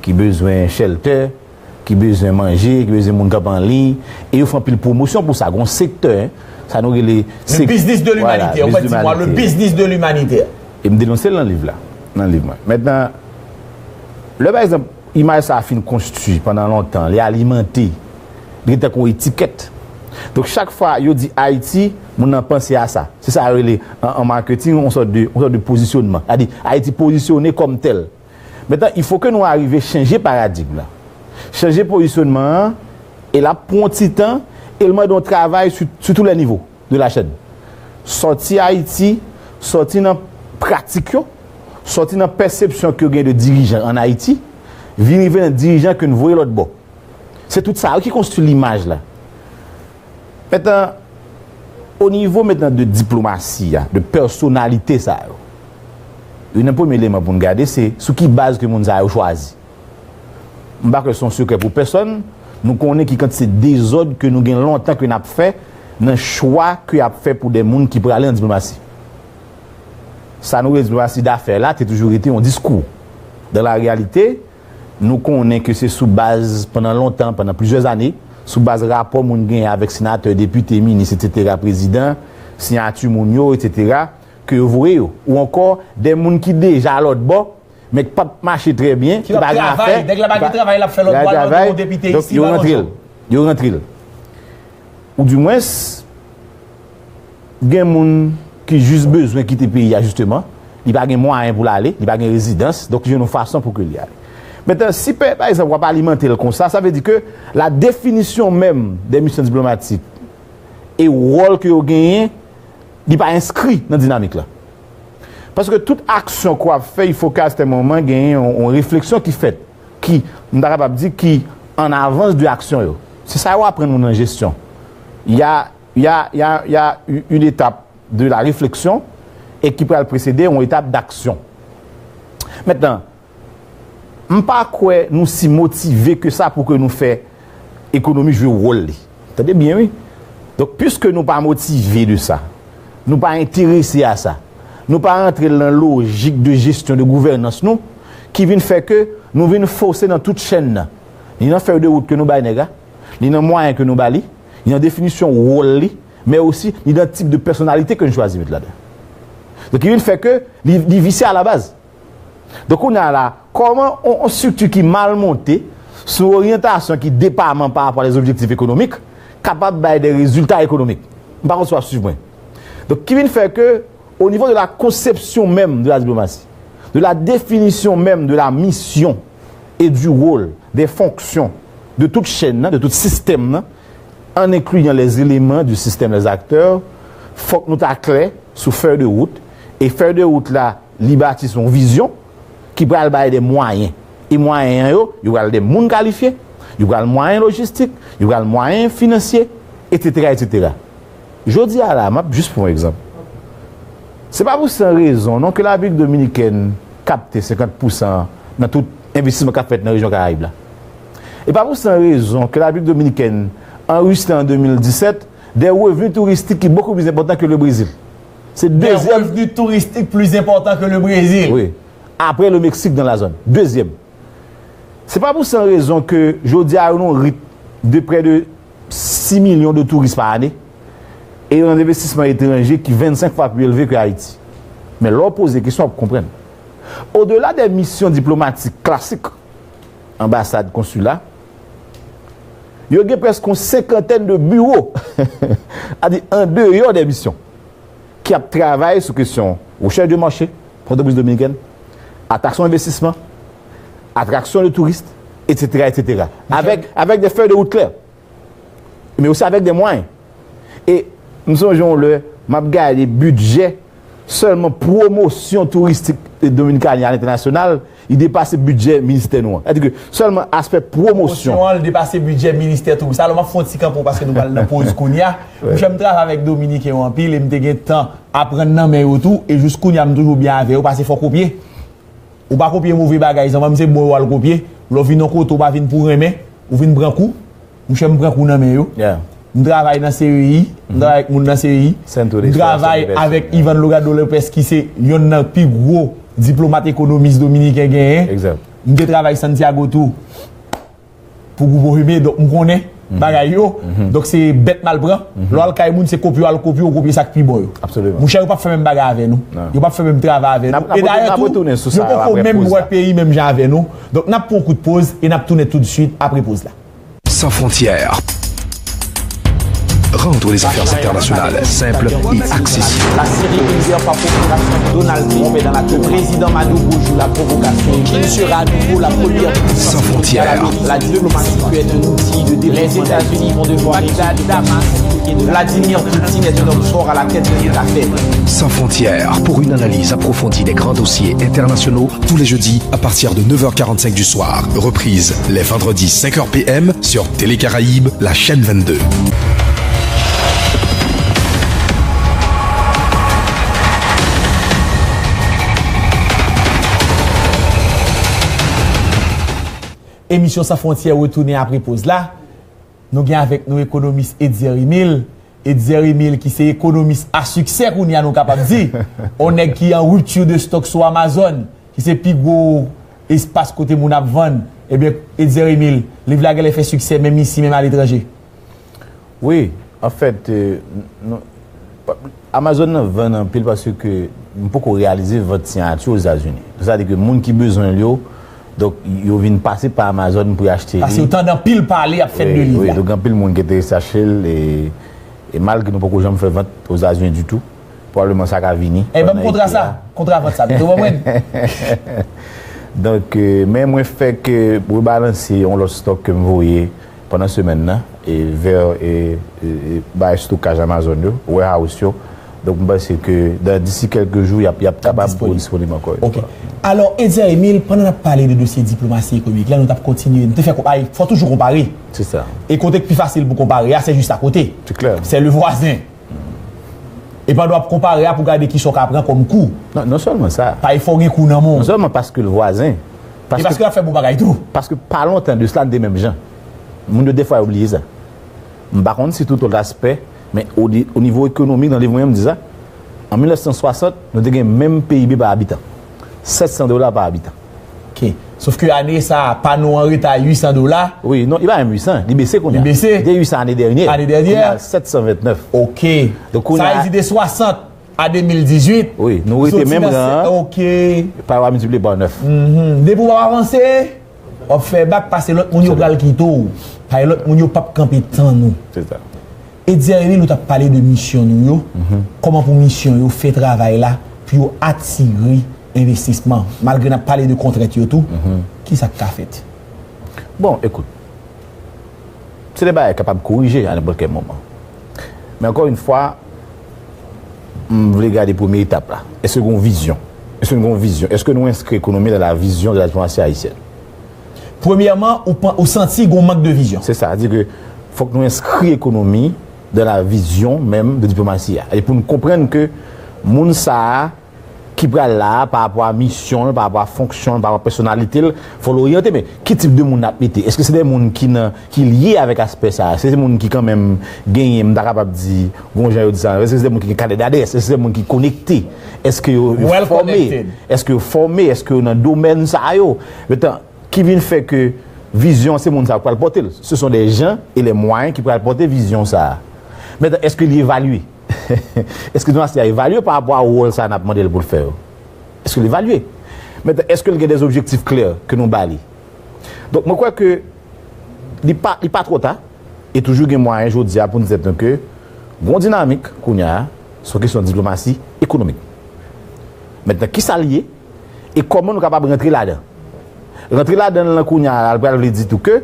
ki bezwen chèltè, ki bezwen manje, ki bezwen moun kanpe an liy, e yo fè anpil pwomosyon pou sa. Gon sektè, sa nou rele... Le business de l'humanité, ou mèt di mwa, le business de l'humanité. E m denonse l nan liv la, nan liv mwen. Mentnan, lè pa egzanp, imaj sa a fin konstwi pandan lontan, li alimante, li tankou yon etikèt. Donk, chak fwa yo di Ayiti, moun nan panse a sa. Se sa yo rele, an, an maketing, yon sòt de, yon sòt de pozisyonman. Sètadi, Ayiti pozisyone kòm tèl. Mentnan, il faut que nou arive chanje paradigm la. Chanje pozisyonman an, e l ap pran yon ti tan, e l mande yon travay sou, sou tou lè nivo de la chèn. Sòti Ayiti, sòti nan pratik yo, sòti nan pèsepsyon ke yo gen de dirijan an Ayiti, vin rive nan dirijan ke n voye lòt bò. Se tout sa yo ki konstwi limaj la. Mentnan, o nivo mentnan de diplomasi a, de pèsonalite sa yo, youn nan premye eleman pou n gade, se sou ki baz ke moun sa yo chwazi. M pa kwè se yon sekrè pou pèsonn, nou konnen ki kantite dezòd ke nou gen lontan ke n ap fè nan chwa ke y ap fè pou de moun ki prale an diplomasi. Sa nou rele diplomasi dafè la te toujou rete yon diskou. Dan la reyalite, nou konnen ke se sou baz, pandan lontan, pandan plizyè zane, sou baz rapò moun genyen avèk senatè, depite, minis, etsetera, prezidan, siyati moun yo, etsetera, ke yo voye yo. Ou ankò, de moun ki deja lòt bò, men k p ap mache trè byen, ki pa gen afè, nèg la pa gen travay, l ap fè lòt bò, al mande yon depite isi, yo rantre l. Yo rantre l. Ou dimwens, gen moun ki jis bezwen kite peyi a, jisteman. Li pa gen mwayen pou l ale, li pa gen rezidans, donk li jwenn yon fason pou ke li ale. Mentnan, si, pa, pa egzanp, w ap alimante l konsa, sa vle di ke la definisyon menm de misyon diplomatik e wòl ke yo genyen, li pa enskri nan dinamik la. Paske tout aksyon ke w ap fè, il faut que à un moment, genyen yon, yon refleksyon ki fèt, ki, m ta kapab di, ki an avans de aksyon yo. Se sa yo aprann nou nan jesyon. Y a, y a, y a, y a une étape de la réflexion et ki pral presede yon etap d'action. Mentnan, m pa kwè nou si motive ke sa pou ke nou fè ekonomi jwe wòl li. Tande byen, wi. Donk, piske nou pa motive de sa, nou pa enterese a sa, nou pa rantre nan lojik de jesyon de gouvènans nou, ki vin fè ke nou vin fose nan tout chèn nan. Ni nan fèy de wout ke nou bay nèg la, ni nan mwayen ke nou ba li, ni nan definisyon wòl li, men osi ni nan tip de pèsonalite ke nou chwazi met ladan. Donk, ki vin fè ke li, li visye alabaz. Donk, kounye a la, kòman yon, yon estrikti ki mal monte, sou oryantasyon ki depaman pa rapò a lèzobjektif ekonomik, kapab bay de rezilta ekonomik? M pa konn si w ap swiv mwen. Donk, ki vin fè ke, au niveau de la conception même de la diplomatie, de la définition même de la mission et du rôle, des fonctions de toute chaîne, de tout système, en incluant les éléments du système, les acteurs, fòk nou ta klè sou fèy de wout. E fèy de wout la, li bati sou yon vizyon ki pral bay de mwayen. E mwayen an yo, yo pral de moun kalifye, yo pral mwayen lojistik, yo pral mwayen finansye, etsetera, etsetera. Jodi a la, m ap jis pran yon egzanp. Se pa pou san rezon non ke Lapiblik Dominikèn kapte senkant pousan nan tout envestisman k ap fèt nan rejyon Karayib la. E pa pou san rezon ke Lapiblik Dominikèn anrejistre an de mil disèt de revni touristik ki bokou pli enpòtan ke le Brezil. Se dezyèm. Des revenus touristiques plus importants que le Brésil. Wi. Apre le Mexique dans la zone. Dezyèm. Se pa pou san rezon ke jodi a yo nan yon ritm de près de sis milyon de touris pa ane, e yo nan envestisman etranje ki vennsenk fwa pli elve ke Ayiti. Men lè w poze kesyon, w ap konprann. Au-delà des missions diplomatiques classiques, anbasad, konsila, yo gen prèske yon senkantèn de biwo, sètadi an deyò de misyon, ki ap travay sou kesyon rechèch de mache pou antrepriz dominikèn, atraksyon envestisman, atraksyon de touris, etsetera, etsetera. Avèk, avèk de fèy de wout klè, men osi avèk de mwayen. E m sonje yon lè, M ap gade bidjè sèlman pwomosyon touristik Dominikani a lentènasyonal, li depase bidjè ministè nou an. Sètadi ke sèlman aspè pwomosyon. Pwomosyon an, li depase bidjè ministè touris. Alò, m ap fè yon ti kanpo paske nou pral nan poz kounye a. Monchè, m travay avèk Dominiken yo anpil e m te gen tan aprann nan men yo tou. E jis kounye a, m toujou byen avè yo paske fò w kopye. Ou pa kopye move bagay, zanmi m, se bon yo al kopye. Lè w vin yon kote, ou pa vin pou renmen, ou vin pran kou. Monchè, m pran kou nan men yo. M travay nan C E I, m travay avèk moun nan C E I. M travay avèk Ivan Logado Lopez, ki se yonn nan pi gwo diplomat ekonomis dominiken genyen. M te travay Santiago tou pou Grupo Heme, donk m konnen bagay yo. Donk se bèt mal pran. Lè w al kay moun, se kopye w al kopye, ou kopye sa k pi bon yo. Monchè, yo p ap fè menm bagay avè nou. Yo p ap fè menm travay avè nou. E dayè tou, yo poko menm wè peyi menm jan avè nou. Donk n ap pran yon kout poz e n ap tounen toutswit apre poz la. Sans frontières. Rendre les affaires internationales simples et accessibles. La Syrie ouverte par procuration. Donald Trump est dans la tour. Président Maduro joue la provocation. Qui sera à nouveau la première puissance mondiale à l'ONU. La diplomatie peut être un outil de développement. Les États-Unis vont devoir Bagdad, Damas. Vladimir Poutine est un homme fort à la tête d'un État faible. Sans frontières, pour une analyse approfondie des grands dossiers internationaux, tous les jeudis à partir de neuf heures quarante-cinq du soir. Reprise les vendredis cinq heures P M sur Télé Caraïbes, la chaîne vingt-deux. Emisyon San Fwontyè retounen apre poz la. Nou gen avèk nou ekonomis Etzer Emile. Etzer Emile ki se ekonomis a siksè kounye a nou kapab di. On nèg ki an rupture de stock sou Amazon, ki se pi gwo espas kote moun ap vann. Ebyen, Etzer Emile, liv la genlè fè siksè menm isi, menm aletranje. Wi, anfèt, Amazon nan vann anpil paske m poko reyalize vant siyati Ozetazini. Sa vle di ke moun ki bezwen l yo, donk, yo vin pase pa Amazon pou y achte li. Paske yo tande anpil pale ap fèt de liv la. Wi, donk anpil moun ki enterese achte l e, e malgre nou poko janm fè vant Ozetazini ditou, pwobableman sa ka vini. E ban m kontra sa, kontra vant sa pito, w konprann? Donk, men mwen fèk rebalanse yon lòt stòk ke m voye pandan semèn nan, e vè e, e, e bay estokaj Amazon yo, warehouse yo. Donk, m panse ke dan, disi kèlke jou, y ap, y ap kapab disponib ankò. Ok. Alò, Etzer Emile, pandan n ap pale de dosye diplomasi ekonomik la, nou t ap kontinye, nou te fè, fò toujou konpare. Se sa. E kote k pi fasil pou konpare a, se jis akote. Se klè. Se le vwazen. E pandan w ap konpare a pou gade kisa w ka pran kòm kou. Non, non sèlman sa. Paske fò w gen kou nan men w. Non sèlman paske l vwazen. E paske l ap fè bon bagay tou. Paske pa lontan de sela, n te menm jan. Moun yo defwa yo bliye sa. M pa konn si tout lòt aspè, men o, o nivo ekonomik, nan liv mwen an, m di sa, an mil nèf san swasant, nou te gen menm P I B pa abitan. Sèt san dola pa abitan. Ok. Sof ke ane sa a, pa nou an reta uit san dola. Wi, non, li pa menm uit san, li bese kounye a. Li bese. Li te uit san ane dènye. Ane dènye. Kounye a, sèt san vennèf. Ok. Donk, kounye a. Sa vle di de swasant a de mil dizuit. Wi, nou rete menm ran an. Ok. Pa yo a miltipliye pa nèf. Mhm. Depi w pa avanse, w ap fè bak, paske lòt moun yo pral kite w. Paske lòt moun yo p ap kanpe tann ou. Se sa. Etzer Emile, ou t ap pale de misyon nou yo, kòman pou misyon yo fè travay la pou yo atire envestisman, malgre n ap pale de kontrent yo tou, kisa k ka fèt? Bon, ekout, se de bagay k kapab korije a nenpòt kèl moman. Men ankò yon fwa, m vle gade premye etap la. Èske gen yon vizyon? Èske nou gen yon vizyon? Èske nou enskri ekonomi dans la vision de la diplomatie haïtienne? Premyèman, ou, ou santi gen yon mank de vizyon. Se sa, sa vle di ke fòk nou enskri ekonomi dans la vision même de diplomasi a. E pou nou konprann ke moun sa a ki pral la a, pa rapò a misyon l, pa rapò a fonksyon l, pa rapò a pèsonalite l, fò l oryante. Men ki tip de moun n ap mete? Èske se de moun ki nan, ki lye avèk aspè sa a? Èske se moun ki kanmenm genyen, m ta kapab di, gon jan yo di sa, èske se de moun ki gen kanè dadrès? Èske se de moun ki konekte? Èske yo, yo fòme? Èske yo fòme? Èske yo nan domèn sa yo? Mentan, ki vin fè ke vizyon se moun sa yo k pral pote l. Ce sont des gens et les moyens ki pral pote vizyon sa a. Mentan, èske li evalye? Èske diplomasi a evalye pa rapò a wòl sa a n ap mande l pou l fè yo? Èske l evalye? Mentan, èske l gen des objectifs clairs ke nou ba li? Donk, mwen kwè ke li pa, li pa twò ta, e toujou gen mwayen jodi a pou n di tèt nou ke gon dinamik kounye a, se yon kesyon diplomasi ekonomik. Mentan, kisa l ye? E kòman nou kapab rantre ladan? Rantre ladan l lan kounye a, l pral vle di tou ke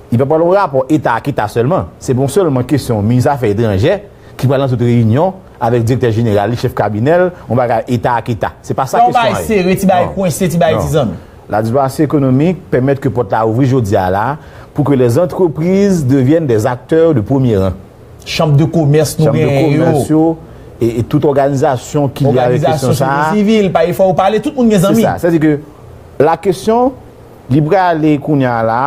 li pa pral yon rapò Eta ak Eta sèlman. Se pa yon sèlman kesyon minis afè etranjè ki pral nan tout reyinyon avèk direktè jeneral li, chèf kabinè l, yon bagay eta ak eta. Se pa sa kesyon an ye. Yon bagay sere, ti bagay kwense, ti bagay ti zanmi. La diplomasi ekonomik pèmèt ke pòt la ouvri jodi a la pou ke les entreprises deviennent des acteurs de premier rang. Chanm de komès nou genyen yo. Chanm de komès yo, e, e tout òganizasyon ki lye avèk kesyon sa a. Òganizasyon sivil, pa e fò ou pale, tout moun gen zanmi. Se sa. Sètadi ke la kesyon, li prale kounye a la,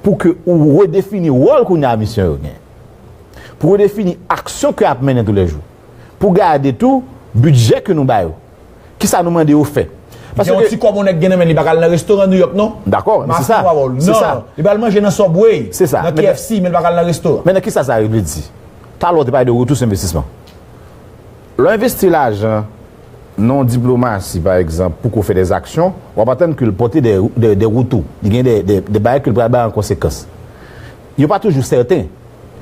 pou ke ou redefini wòl kounye a misyon yo genyen. Pou redefini aksyon ke ap mennen toulèjou. Pou gade tou bidjè ke nou ba yo. Kisa nou mande yo fè? Gen yon ti kòb yon nèg gen nan men li, li pa ka al nan restoran New York non. Dakò, men se sa. Se sa. Li pral manje nan Subway, nan K F C, men li pa ka al nan restoran. Mentnan kisa sa vle di? Talè w te pale de retou sou envestisman. Lè w envesti lajan nan yon diplomasi, pa egzanp, pou ke w fè de aksyon, w ap atann ke l pote de, de, de retou. Li gen de, de, de bagay ke l pral bay an konsekans. Yo pa toujou sèten,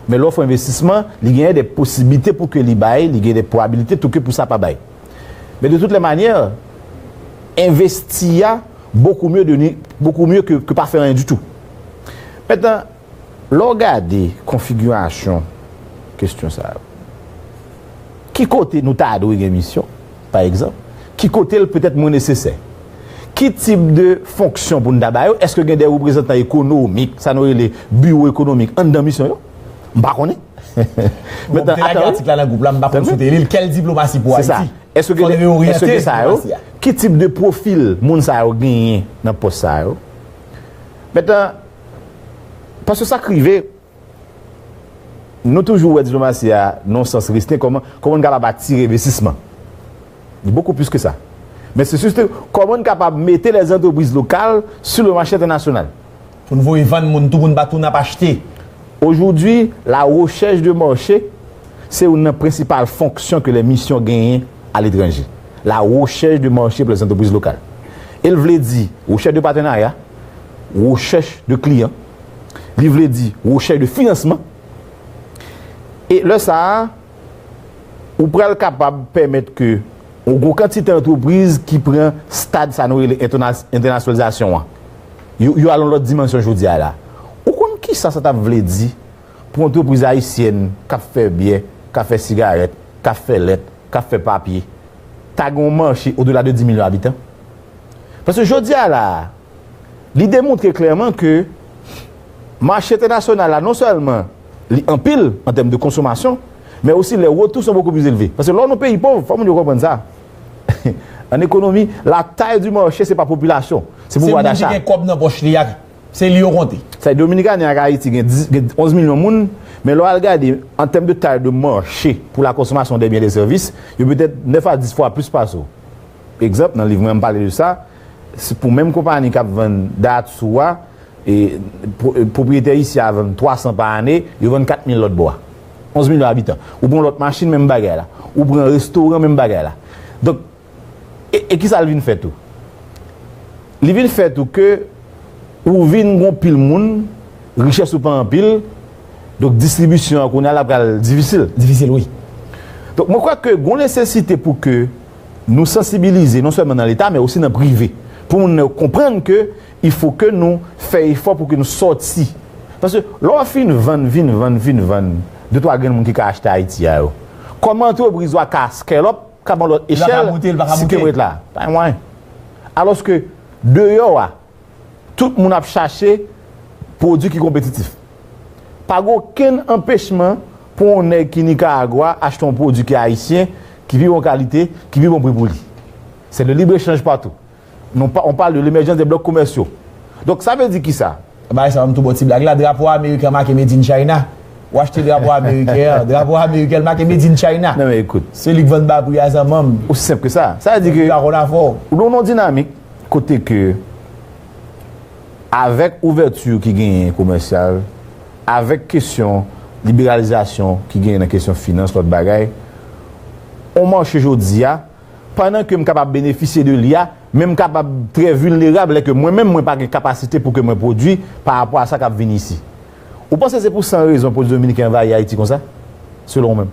men lè w fè envestisman, li genyen de posiblite pou ke li bay, li gen de pwobabilite tou ke pou sa pa bay. Men de toutes les manières, envesti a beaucoup mieux de ni, beaucoup mieux que, que pa fè anyen ditou. Mentnan, lè w gade konfigirasyon kesyon sa yo, ki kote nou ta dwe gen misyon, pa egzanp? Ki kote l petèt mwen nesesè? Ki tip de fonksyon pou n ta ba yo? Èske gen de reprezantan ekonomik, sa nou rele biwo ekonomik, anndan misyon yo? M pa konnen. Bon, m te lage atik la nan gwoup la, m pa konn si w te li l, kèl diplomasi pou Ayiti? Fò n reoryante diplomasi a. Ki tip de pwofil moun sa yo genyen nan pòs sa yo? Mentnan, paske sa k rive, nou toujou wè diplomasi a nan yon sans restren, kòman, kòman n kapab atire envestisman. Li beaucoup plus que ça. Men se juste kòman n kapab mete les entreprises locales sur le marché international. Pou n voye vann moun tou, pou n pa tounen ap achte. Aujourd'hui, la recherche de marché, se youn nan prensipal fonksyon ke les missions genyen aletranje. La recherche de marché pour les entreprises locales. E l vle di rechèch de patenarya, rechèch de kliyan, li vle di rechèch de finansman. E lè sa a, ou pral kapab pèmèt ke yon gwo kantite antrepriz ki pran stad sa nou rele entèna-, entènasyonalizasyon an, yo, yo al yon lòt dimansyon jodi a la. Ou konn kisa sa t ap vle di pou antrepriz ayisyèn k ap fè byè, k ap fè sigarèt, k ap fè lèt, k ap fè papye, ta gen yon mache odela de dis milyon abitan? Paske jodi a la a, li demontre klèman ke mache entènasyonal la, non sèlman li anpil an tèm de konsomasyon, men osi les retours sont beaucoup plus élevés. Paske lè w nan yon peyi pòv, fò moun yo konprann sa. An ekonomi, la taille du marché, se pa popilasyon, se pouvwa dacha. Se moun ki gen kòb nan pòch li a, se li yo konte. Sa Dominiken ak Ayiti gen dis, gen onz milyon moun, men lè w al gade, an tèm de taille de marché pour la consommation des biens et des services, yo petèt nèf a dis fwa plis pase w. Egzanp, nan liv mwen, m pale de sa. Se pou menm konpayi k ap vann Daihatsu a, e, pwo-, e, pwopriyetè isi a vann twa san pa ane, yo vann kat mil lòt bò a. Onz milyon abitan. Ou pran lòt machin, menm bagay la. Ou pran restoran, menm bagay la. Donk, e, e kisa l vin fè tou? Li vin fè tou ke ou vin gon pil moun, richès ou pa anpil, donk distribisyon an kounye a la pral difisil. Difisil, wi. Donk, mwen kwè ke gon nesesite pou ke nou sansibilize, non sèlman nan Leta, men osi nan prive, pou moun nan yo konprann ke il faut que nou fè efò pou ke nou sòti. Paske lè w fin vann, vin vann, vin vann, de twa grenn moun ki ka achte Ayiti a yo, kòman antrepriz ou a ka scale up, ka ba w lòt echèl, si ke w ret la? Pa gen mwayen. Alòske, deyò a, tout moun ap chache pwodui ki konpetitif. Pa gen okenn anpechman pou yon nèg ki Nikaragwa achte yon pwodui ki ayisyen, ki pi bon kalite, ki pi bon pri pou li. C'est le libre-échange partout. Non pa, on parle de l'émergence des blocs commerciaux. Donk, sa vle di kisa? Bagay sa, m tou ba w ti blag la, drapo ameriken make Made in China. Ou achte drapo ameriken an, drapo ameriken make Made in China. Non, men ekout. Se li k vann ba pri a zanmanm. Osi senp ke sa. Sa vle di ke ou nan yon dinamik kote ke, avèk ouvèti ki genyen komèsyal, avèk kesyon liberalizasyon ki genyen nan kesyon finans, lòt bagay, on mache jodi a, pandan ke m kapab benefisye de li a, men m kapab trè vilnerab lè ke mwen menm, mwen pa gen kapasite pou ke mwen pwodui pa rapò a sa k ap vini isi. Ou panse se pou san rezon pwodui dominiken anvayi Ayiti konsa? Selon ou menm?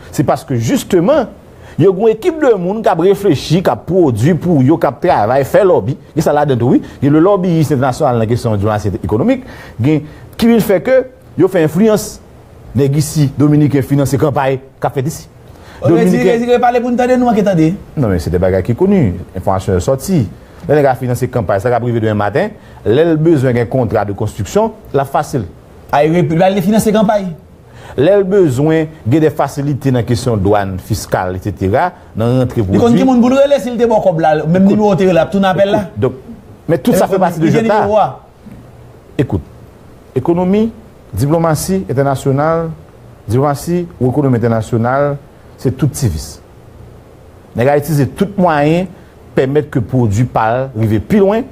Se paske, jisteman, yo gen yon ekip de moun k ap reflechi, k ap pwodui pou yo, k ap travay, fè lòbi. Gen sa ladan tou, wi. Gen le lobbyist entènasyonal nan kesyon diplomasi ekonomik, gen, ki vin fè ke yo fè enfliyans Nèg isi, Dominiken finanse kanpay k ap fèt isi. Retire, retire, pale pou n tande, nou manke tande. Non, men se de bagay ki koni, enfòmasyon yo sòti. Lè nèg a finanse kanpay, sa k ap rive demen maten, lè l bezwen gen kontra de konstriksyon, l ap fasil. Ay, li al finanse kanpay. Lè l bezwen gen de fasilite nan kesyon dwàn, fiskal, etsetera, nan rantre pwodui. Li konn ki moun pou l rele si l te ba w kòb la, menm nimewo w te rele, l ap tounen apèl la. Donk, men tout sa fè pati de jwèt la. Ekout, ekonomi, diplomasi entènasyonal, diplomasi ou ekonomi entènasyonal, se tout ti vis. Nèg la itilize tout mwayen pèmèt ke pwodui pa l rive pi lwen,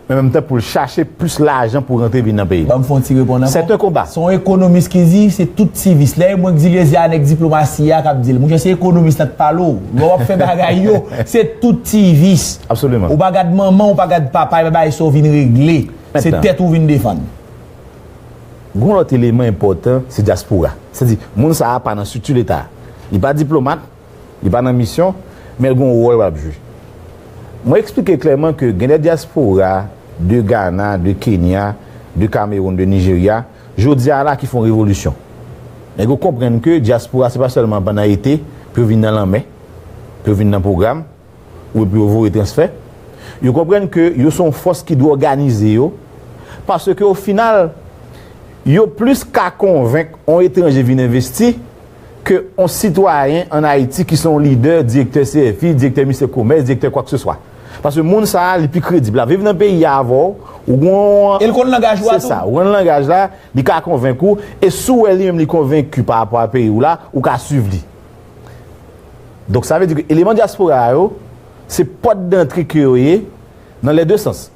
men menm tan pou l chache plis lajan pou rantre vin nan peyi l. Ban m fè yon ti reponn ankò. C'est un combat. Se yon ekonomis ki di se tout ti vis. Lè mwen k di Leziya nèg diplomasi a k ap di l. Monchè, se ekonomis la k pale w. Lè w ap fè bagay yo, se tout ti vis. Absoliman. Ou pa gad manman, ou pa gad papa, e pa bagay sa w vin regle. Se tèt ou vin defann. Gon lòt eleman enpòtan, se dyaspora. Sètadi, moun sa a pa nan estrikti Leta. Li pa diplomat, li pa nan misyon, men l gon wòl l ap jwe. Mwen eksplike klèman ke gen de dyaspora de Ghana, de Kenya, de Cameroun, de Nigeria, jodi a la ki fè yon revolisyon. Nèg yo konprann ke dyaspora se pa sèlman pandan ete pou yo vin nan lanmè, pou yo vin nan pwogram, ou epi yo voye transfè. Yo konprann ke yo se yon fòs ki dwe òganize yo, paske o final, yo plis ka konvenk yon etranje vin envesti ke yon sitwayen ann Ayiti ki se yon lidè, direktè C F I, direktè ministè komès, direktè kwakseswa. Paske moun sa a, li pi kredib. L ap viv nan peyi a avè w, ou gon... E l konn langaj ou a tou. Se sa, ou konn langaj la, li ka konvenk ou, e si w wè li menm li konvenki pa rapò a peyi w la, ou ka swiv li. Donk, sa vle di ke eleman dyaspora a yo, se pòt dantre ke yo ye nan lè de sans.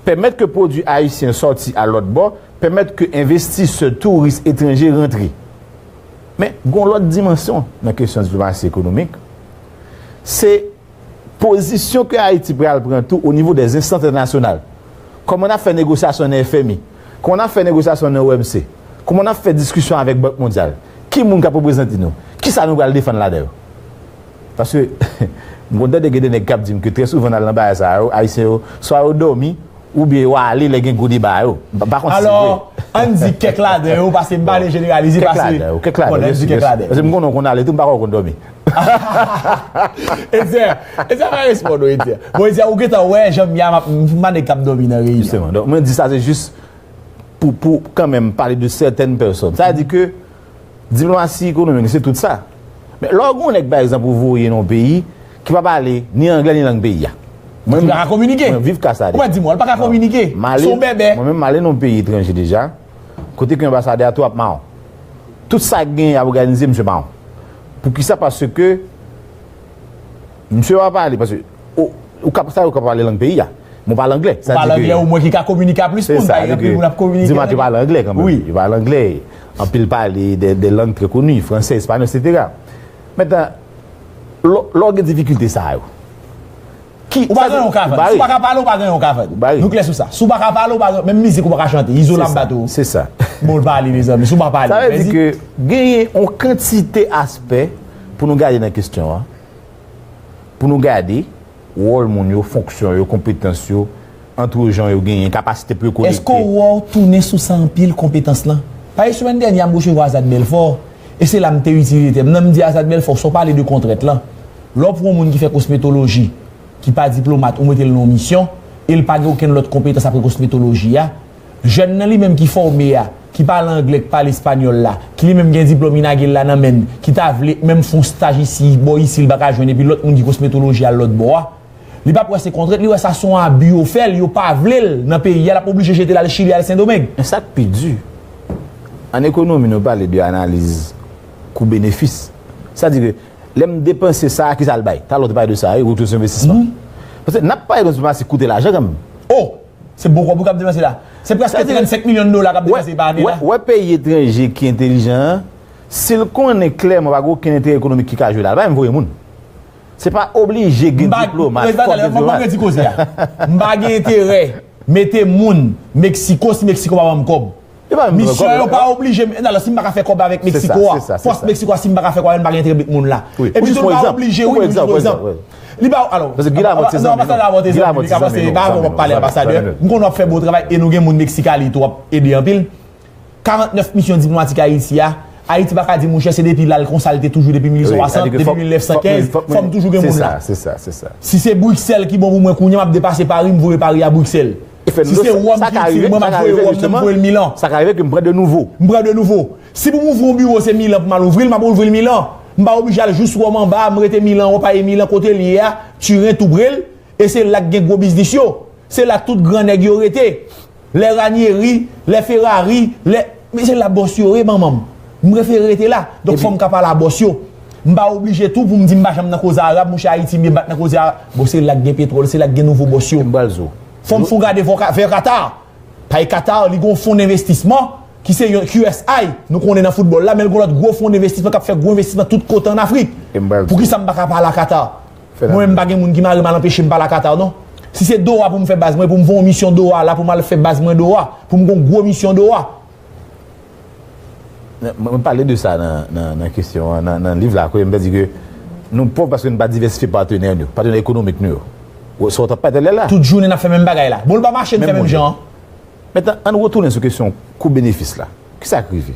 Pèmèt ke pwodui ayisyen sòti al lòt bò, pèmèt ke envestisè, touris etranje rantre. Men, gon lòt dimansyon nan kesyon diplomasi ekonomik. Se pozisyon ke Ayiti pral pran tou o nivo dè enstans entènasyonal. Kòman n ap fè negosyasyon nan F M I? Kòman n ap fè negosyasyon nan O M C? Kòman n ap fè diskisyon avèk Bank Mondyal? Ki moun k ap reprezante nou? Kisa nou pral defann ladan yo? Paske, m konn tande gen de nèg k ap di m ke trè souvan n al nan bagay sa yo, Ayisyen yo, swa yo dòmi, oubyen yo ale lè gen gwo deba yo. M pa, pa konn si se vre. Alò, ann di kèk ladan yo, paske m pa vle jeneralize, paske... Kèk ladan yo, kèk ladan yo, ann di kèk ladan yo. Paske m konnen w konn ale tou, m pa kwè w konn dòmi. Etzer, Etzer pa responn ou, Etzer. Bon, Etzer, ou gentan wè, jan m ye a, m ap, m pa nèg k ap dòmi nan reyinyon. Jisteman. Donk, mwen di sa, se jis pou, pou kanmenm pale de sètèn pèsòn. Sa vle di ke diplomasi ekonomik, se tout sa. Men lè w gen yon nèg, pa egzanp, ou voye nan yon peyi ki pa pale ni anglè ni lang peyi a. Mwen, ou pa ka kominike. Mwen viv ka sa deja. Ou pa di mwen, ou pa ka kominike. Se yon bèbè. Mwen menm, m ale nan yon peyi etranje deja, kote ke anbasadè a tou ap mawon. Tout sa k genyen ap òganize, misye mawon. Poukisa? Paske misye pa pale, paske ou, ou ka, sa yo ka pale lang peyi a. Mwen pale anglè. Ou pale anglè, ou mwen ki ka kominike a plis moun, pa egzanp, moun ap kominike. Di m a te pale anglè kanmenm. Wi. Yo pale anglè. Anpil pale de, de lang trè koni, fransè, espanyòl, etsetera. Mentnan, lè, lè w gen difikilte sa yo, ki, ou pa gen yon kavann. Si w pa ka pale, ou pa gen yon kavann. Nou klè sou sa. Si w pa ka pale, ou pa gen, menm mizik ou pa ka chante. Izolan ap bat ou. Se sa. Bon, l pale, mezanmi. Si w pa pale, sa vle di ke genyen yon kantite aspè pou nou gade nan kesyon an. Pou nou gade wòl moun yo, fonksyon yo, konpetans yo, antrejan yo genyen, kapasite pou yo konekte. Èske w wè w tounen sou sa anpil, konpetans lan? Paske semèn dènye a, m resevwa Azad Belfort, e se la m te itilize tèm nan, m di Azad Belfort, sa w pale de kontrent lan, lè w pran yon moun ki fè kosmetoloji, ki pa diplomat, ou mete l nan yon misyon, e l pa gen okenn lòt konpetans apre kosmetoloji a, jèn nan li menm ki fòme a, ki pale anglè, ki pale espanyòl la, ki li menm gen diplòm INAGEL la nan men l, ki ta vle menm fè yon staj isi, bò isi, li pa ka jwenn, epi lòt moun ki kosmetoloji al lòt bò a, li p ap wè se kontrent, li wè sa se yon abi yo fè l, yo pa vle l nan peyi a, l ap oblije jete l al Chili, al Sendomeng. Men sa k pi di, an ekonomi, nou pale de analiz kou benefis. Sa di ke lè m depanse sa, kisa l bay? Talè w te pale de sa, wi, retou sou envestisman. Paske n ap pale de yon diplomasi ki koute lajan kanmenm. Oh! Se bon kòb wi k ap depanse la. Se prèske trannsenk milyon dola k ap depanse pa ane la. Wè, wè peyi etranje ki entèlijan an, si l konnen klèman pa gen okenn enterè ekonomik ki ka jwe la, l pa menm voye moun. Se pa oblije gen diplomat, fòk gen diplomat. Ban m redi koze a. M pa gen enterè mete moun Meksiko si Meksiko pa ban m kòb. Misyon yo pa oblije, alò, si m pa ka fè kòb avèk Meksiko a, fòs Meksiko a, si m pa ka fè kòb avè l, m pa gen enterè met moun la. Epi tou, l pa oblije, wi, m jis pran egzanp. Li pa, alò, non, anbasadè Lamothe se zanmi nou. Li ka panse, pa avè w m ap pale, anbasadè. M konnen w ap fè bon travay e nou gen moun Meksik ale tou w ap ede anpil. Karantnèf misyon diplomatik Ayiti a, Ayiti pa ka di, monchè, se depi l al konsa l te toujou depi mil uit san swasant, depi mil nèf san kenz, fò m toujou gen moun la. Se sa, se sa, se sa. Si se Briksèl ki bon pou mwen kounye a, m ap depase Pari, m voye Pari a Briksèl. Si se Wòm ki itil mwen, m ap voye Wòm nan, m voye l Milan. Sa ka rive ke m pran de nouvo. M pran de nouvo. Si pou m ouvri yon biwo, se Milan pou m al ouvri l, m ap ouvri l Milan. M pa oblije al jous Wòm anba, m rete Milan, wè pa e Milan kote l ye a, Tiren tou pre l, e se la k gen gwo biznis yo. Se la tout gran nèg yo rete. Lè Ranieri, lè Ferrari, lè, men se la bòs yo ye, manman m. M prefere rete la. Donk, fò m ka pale a bòs yo. M pa oblije tou pou m di m pa janm nan koze Arab, monchè, Ayiti m ye bat nan koze Arab. Bon, se la k gen petwòl, se la k gen nouvo bòs yo. M pral di w. Fò m fon gade vè Ka-, vè Qatar. Payi Qatar, li gon fon envestisman ki se yon Q S I, nou konnen nan foutbòl la, men l gon lòt gwo fon envestisman k ap fè gwo envestisman tout kote ann Afrik. Poukisa m pa ka pale a Qatar? Mwen menm, m pa gen moun ki mare m al anpeche m pale a Qatar, non. Si se Doha pou m fè baz mwen, pou m fè yon misyon Doha la, pou m al fè baz mwen Doha, pou m gon gwo misyon Doha. Mwen, mwen pale de sa nan, nan, nan kesyon an, nan, nan liv la, kote m te di ke nou pòv paske nou pa divèsifye patnè nou, patnè ekonomik nou yo. Ou, sa w t ap pale talè la. Tout jounen n ap fè menm bagay la. Bon, l pa mache, n fè menm jan an. Mentnan, ann retounen sou kesyon kou benefis la. Kisa k rive?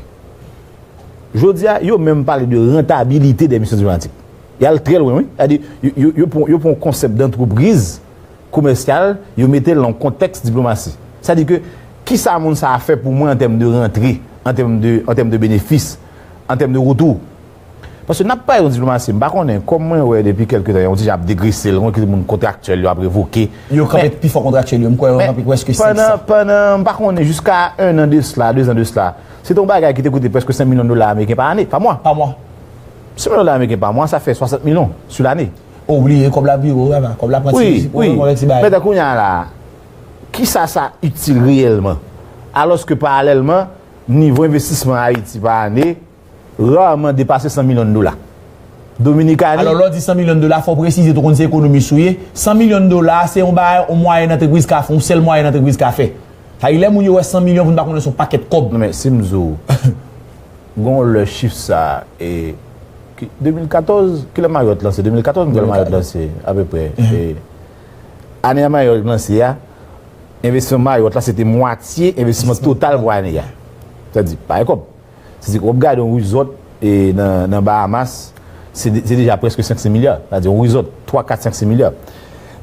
Jodi a, yo menm pale de rentabilité des missions diplomatiques. Y al trè lwen, wi. Sètadi, yo, yo, yo pran, yo pran yon konsèp dantrepriz komèsyal, yo mete l nan yon kontèks diplomasi. Sètadi ke, kisa moun sa a fè pou mwen an tèm de rantre, an tèm de, an tèm de benefis, an tèm de retou? Paske n ap pale yon diplomasi, m pa konnen, kòm mwen wè depi kèlke tan, yon ti jan ap degrese, l, yon kantite moun kontraktyèl yo ap revoke. Yo kanpe pi fò kontraktyèl yo, m kwè yo kanpe prèske senk san. Pandan, pandan, m pa konnen, jiska en an de sla, de zan de sla, se te yon bagay ki te koute prèske senk milyon dola ameriken pa ane, pa mwa. Pa mwa. Senk milyon dola ameriken pa mwa, sa fè swasant milyon sou lane. O, w bliye kòb la pi wo, vrèman, kòb la pran ti, wi, wi, kòb la ti bagay. Mentnan kounye a la, kisa sa itil reyèlman? Alòske paralèlman, nivo envestisman Ayiti pa ane, rarman depase san milyon dola. Dominikani. Alò, lè w di san milyon dola, fò w presize tou, konn se ekonomis ou ye. San milyon dola, se yon bagay, yon mwayèn antrepriz ka fè, yon sèl mwayèn antrepriz ka fè. Sa vle di, lè moun yo wè san milyon, pou n pa konnen se yon pakèt kòb. Non, men, si m di w, gon lè chif sa, e, ki, de mil katòz, ki lè Marriott lanse? De mil katòz, m kwè Marriott lanse, apeprè. E, ane a Marriott lanse a, envestisman Marriott la, se te mwatye envestisman total pou ane a. Sa di, pa gen kòb. Se di, w ap gade yon resort, e, nan, nan Bahamas, se de-, se deja prèske senk, sis milya. Sa di, yon resort, twa, kat, senk, sis milya.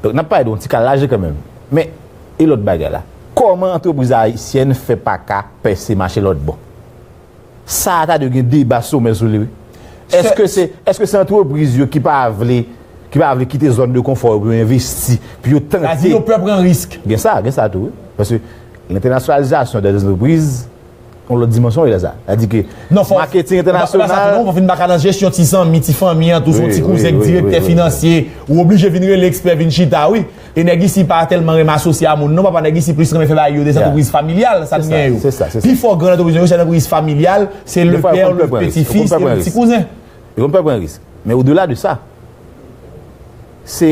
Donk, n ap pale de yon ti kal lajan kanmenm. Men, e lòt bagay la? Kòman antrepriz ayisyèn fè pa ka pèse mache lòt bò? Sa a ta dwe gen deba somè sou li, wi. Èske se, èske se antrepriz yo ki pa vle, ki pa vle kite zòn de konfò yo pou yo envesti, pou yo tante? Sa di yo pè pran risk. Gen sa, gen sa tou, wi. Paske lentènasyonalizasyon de antrepriz, yon lòt dimansyon, wi, la sa. Sa di ke maketing entènasyonal. Non, fò fin baka nan jesyon ti zanmi, ti fanmi an, tou se yon ti kouzen k direktè finansye, ou oblije vin rele ekspè, vin chita, wi. E nèg isi pa tèlman renmen asosye a moun, non, papa, nèg isi plis renmen fè bagay yo, de antrepriz familyal, sa n gen yo. Se sa, se sa. Pi fò gran antrepriz yo, se antrepriz familyal, se le pè, le peti fis, e le ti kouzen. Yo konn pè pran risk. Men odela de sa, se,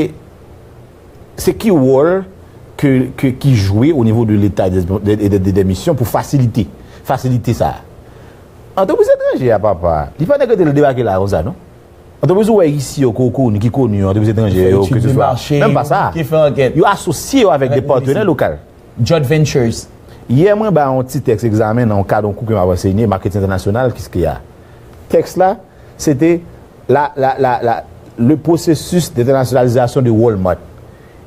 se ki wòl ke, ke, ki jwe o nivo de Leta e de, de, de, de, de misyon pou fasilite, fasilite sa a? Antrepriz etranje a, papa, li pa nèg rete l debake la konsa, non. Antrepriz ou wè isi yo, ke w koni, ki koni yo, antrepriz etranje yo, ke se swa. Menm pa sa. Yo asosye yo avèk de patnè lokal. Joint ventures. Yè, mwen bay yon ti tèks egzamen nan yon kad yon kou ke m ap ansenye, maketing entènasyonal, ki se ki a. Tèks la, se te la, la, la, la, le processus d'internationalisation de Walmart.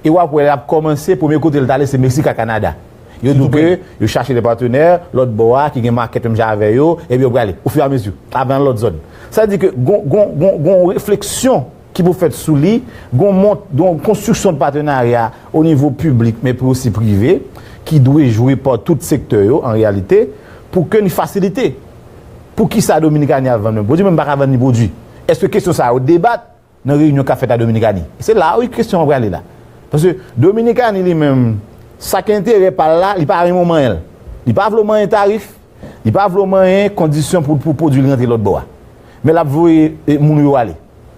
E w ap wè l ap kòmanse, premye kote l t ale, se Meksik ak Kanada. Yo di w ke yo chache de patnè, lòt bò a, ki gen makèt menm jan avè yo, epi yo prale, ofiramezu, ap nan lòt zòn. Sa vle di ke gon, gon, gon, gon refleksyon ki pou fèt sou li, gon mont, gon konstriksyon de patenarya o nivo piblik, men pou osi prive, ki dwe jwe pa tout sektè yo, an reyalite, pou ke ni fasilite. Poukisa Dominikani ap vann menm pwodui, men m pa ka vann ni pwodui? Èske kesyon sa yo debat nan reyinyon k ap fèt a Dominikani? Se la wi kesyon an prale la. Paske Dominikani li menm, sa k enterè pa l la, li pa renmen w manyen l. Li pa vle w manyen tarif, li pa vle w manyen kondisyon pou, pou pwodui l rantre lòt bò a. Men l ap voye, e, moun yo ale.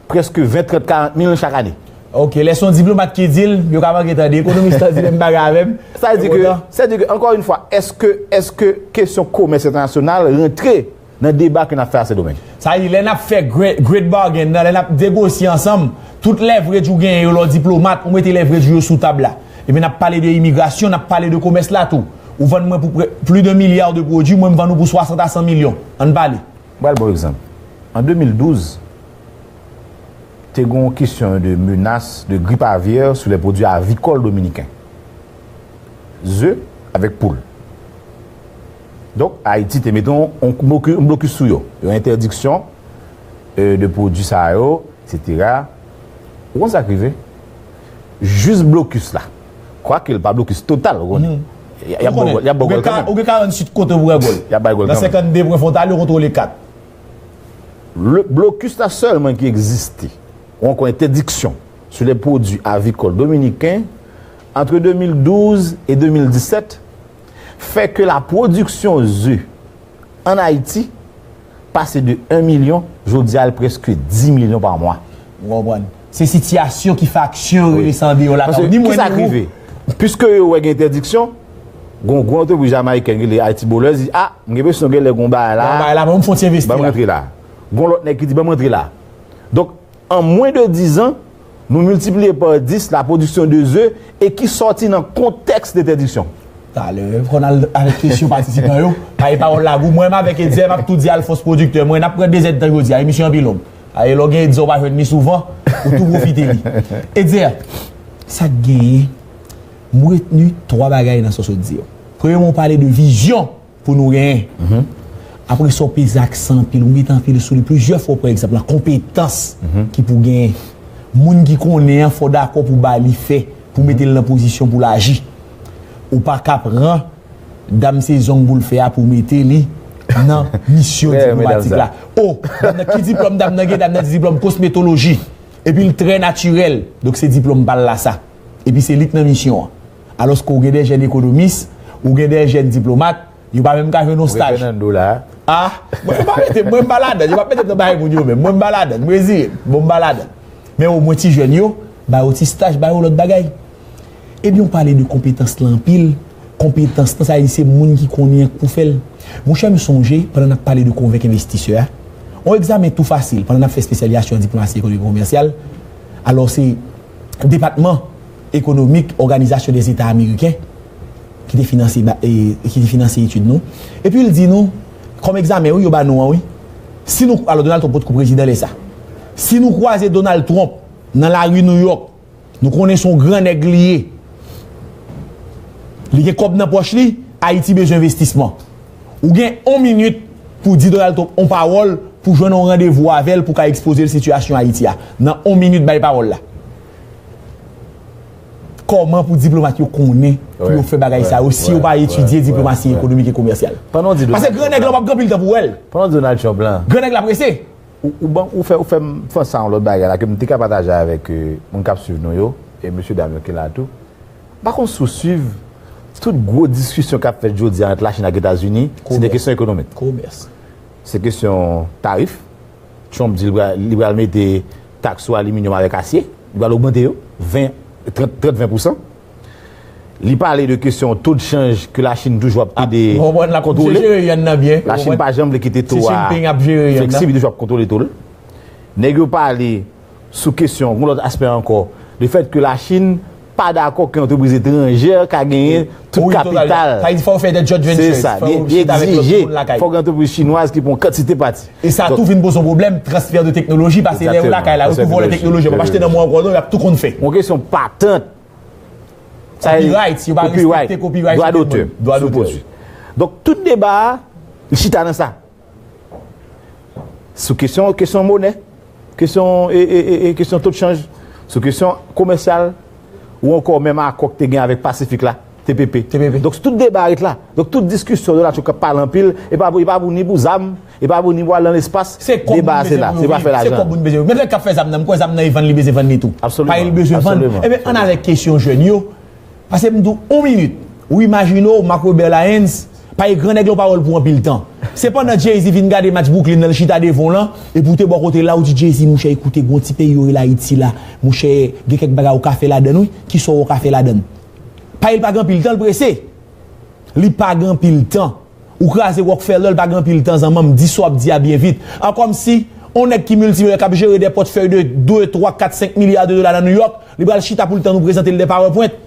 Prèske ven, trant, karant mil chak ane. Ok, lè se yon diplomat ki di l, yo ka manke tande. Ekonomis lan di menm bagay avè m. Sa vle di ke, sa vle di ke, ankò yon fwa, èske, èske kesyon komès entènasyonal rantre nan deba ke n ap fè a Sendomeng? Sa vle di, lè n ap fè great, great bargain nan, lè n ap negosye ansanm, tout leverage ou genyen yo, lè w diplomat, ou mete leverage ou yo sou tab la. Epi n ap pale de imigrasyon, n ap pale de komès la tou. Ou vann mwen pou pre-, plis de milya de pwodui, mwen m vann ou pou swasant a san milyon. Ann pale. Mwen ba w yon egzanp. An de mil douz, te gen yon kesyon de menas de grip avyè sou lè pwodui avicole dominiken. Ze avèk poul. Donk, Ayiti te mete yon, yon bloki-, yon blokis sou yo. Yon entèdiksyon, euh, de pwodui sa yo, et cetera. Ou konn sa k rive? Jis blokis la. Kwake l pa blokis total, ou konnen. Y a, y a bò gòl, y a bò gòl kanmenm. Ou gen karanntuit kote pou pran gòl. Y a bay gòl kanmenm. Nan senkannde pwen fwontal, yo kontwole kat. Le blokis la sèlman ki egziste, ou ankò entèdiksyon sou lè pwodui avicole dominiken, antre de mil douz e de mil disèt, fè ke la pwodiksyon ze ann Ayiti pase de en milyon, jodi a, l prèske dis milyon pa mwa. Ou konprann? Se sitiyasyon ki fè aksyon yo rele sa andeyò lakay ou. Ni mwen, ni ou. Paske, kisa k rive? Piske yo wè gen entèdiksyon, gon gwo antrepriz jamayiken rele Haiti Bowlers di, "A, m gen enpresyon gen lè gon bagay la. Gon bagay la, ban m fè yon ti envesti la. Ban m rantre la." Gon lòt nèg ki di, "Ban m rantre la." Donk, an mwen de diz an, nou miltipliye pa dis la pwodiksyon de ze e ki sòti nan kontèks de entèdiksyon. Talè, fò n al avèk kesyon patisipan yo. Paske pawòl la gou. Mwen, m avèk Etzer, m ap tou di Alphonse pwodiktè mwen, n ap pran de zèdtan jodi a, emisyon anpil long. Aye, lè w gen Etzer, w pa jwenn li souvan, ou tou pwofite li. Etzer, sa k genyen, m retni twa bagay nan sa w sot di yo. Premyèman, w pale de vizyon pou nou genyen. Apre sa, w peze aksan anpil, ou mete anpil sou li. Plizyè fwa, w pran egzanp lan, konpetans ki pou genyen. Moun ki konnen an, fò w dakò pou w ba li fè, pou w mete l nan pozisyon pou l aji. Ou pa ka pran dam se zong pou l fè a pou w mete li nan misyon diplomatik la. O, dam nan, ki diplòm dam nan gen? Dam nan di diplòm kosmetoloji. Epi l trè natirèl. Donk, se diplòm pa l la sa. Epi se li k nan misyon an. Alòske w gen de jèn ekonomis, ou gen de jèn diplomat, yo pa menm ka jwenn yon staj. Reverend Dola. Ah, mwen pa mete, mwen pa ladan. Yo pa mete m nan bagay moun yo menm. Mwen pa ladan. Mwen reziye m. Bon, m pa ladan. Men omwen ti jèn yo, ba yo ti staj, ba yo lòt bagay. Ebyen, w pale de konpetans lan anpil. Konpetans lan, sa vle di se moun ki konnen an k pou fè l. Monchè, m sonje, pandan n ap pale de konvenk envestisè a, yon egzamen tou fasil, pandan n ap fè espesyalizasyon an diplomasi ekonomik e komèsyal, alò se Depatman Ekonomik Òganizasyon dè Zeta Ameriken ki te finanse ba-, e, ki te finanse etid nou. Epi l di nou, kòm egzamen, wi, yo ba nou an, wi. Si nou, alò, Donald Trump potko prezidan lè sa. Si nou kwaze Donald Trump nan lari New York, nou konnen se yon gran nèg li ye. Li gen kòb nan pòch li, Ayiti bezwen envestisman. Ou gen yon minit pou di Donald Trump yon pawòl, pou jwenn yon randevou avè l, pou ka ekspoze l sitiyasyon Ayiti a. Nan yon minit, bay pawòl la. Kòman pou diplomat yo konnen pou yo fè bagay sa yo, si yo pa etidye diplomasi ekonomik e komèsyal? Paske gran nèg lan p ap gen anpil tan pou wè l. Pandan w di Donald Trump lan, gran nèg la prese. Ou, ou ban, ou fè, ou fè m panse a yon lòt bagay la ke m te ka pataje avèk, euh, moun k ap swiv nou yo, e mesye dam yo ki la tou. M pa konn si w swiv tout gwo diskisyon k ap fèt jodi a ant Lachin ak Etazini, se de kesyon ekonomik. Komès. Se kesyon tarif. Trump di li pral, li pral mete taks sou aliminyòm avèk asye. Li pral ogmante yo ven, trant, trant, ven pousan. Li pale de kesyon to de chanj ke Lachin toujou ap plede kontwole. Lachin pa janm vle kite to a fleksib, li toujou ap kontwole to l. Nèg yo pale sou kesyon, yon lòt aspè ankò, lefètke Lachin pa dakò ke antrepriz etranjè ka genyen tout kapital. Sa vle di fò yo fè de joint venture, fò yo chita avèk lòt moun lakay. Fò gen antrepriz chinwaz ki pran kantite pati. E sa tou vin poze yon pwoblèm transfè de teknoloji, paske lè yo lakay la, yo tou vòlè teknoloji, yo p ap achte nan mwen ankò non, y ap tou konn fè. Yon kesyon patant. Copyright, yo pa respekte copyright, dwa dotè sou pwodui. Donk, tout deba a, li chita nan sa. Sou kesyon, kesyon monè, kesyon, e, e, e, e, kesyon to de chanj, sou kesyon komèsyal, ou ankò menm akò k te gen avèk Pasifik la, T P P. T P P. Donk, tout deba a ret la. Donk, tout diskisyon Donald Trump k ap pale anpil, e pa pou, e pa pou ni pou zam, e pa pou ni pou al nan lespas, deba a se la, se pa fè lajan. Se kòb moun bezwen. Men nèg k ap fè zam nan, m kwè zam nan e vann li bezwen vann li tou. Absoliman. Pa li bezwen vann. Absoliman. Ebyen, ann avèk kesyon jèn yo. Paske m di w, yon minit, ou imajine w, Marc Robert Lyons, pa e gran nèg lan yon pawòl pou anpil tan. Se pandan Jay-Z vin gade match Brooklyn nan, l chita devan w lan, epi w te bò kote l la, ou di, "Jay-Z, monchè, ekoute, gon ti peyi yo rele Ayiti la, monchè, gen kèk bagay ou ka fè ladann, wi, kisa w ka fè ladann?" Pa e l pa gen anpil tan, l prese. Li pa gen anpil tan. Ou kraze Rockefeller, li pa gen anpil tan, zanmanm, di sa w ap di a byen vit. A kòmsi, yon nèg ki miltimilyoner k ap jere de pòtfèy de de, twa, kat, senk milya de dola nan New York, li pral chita pou l tann ou prezante l de PowerPoint.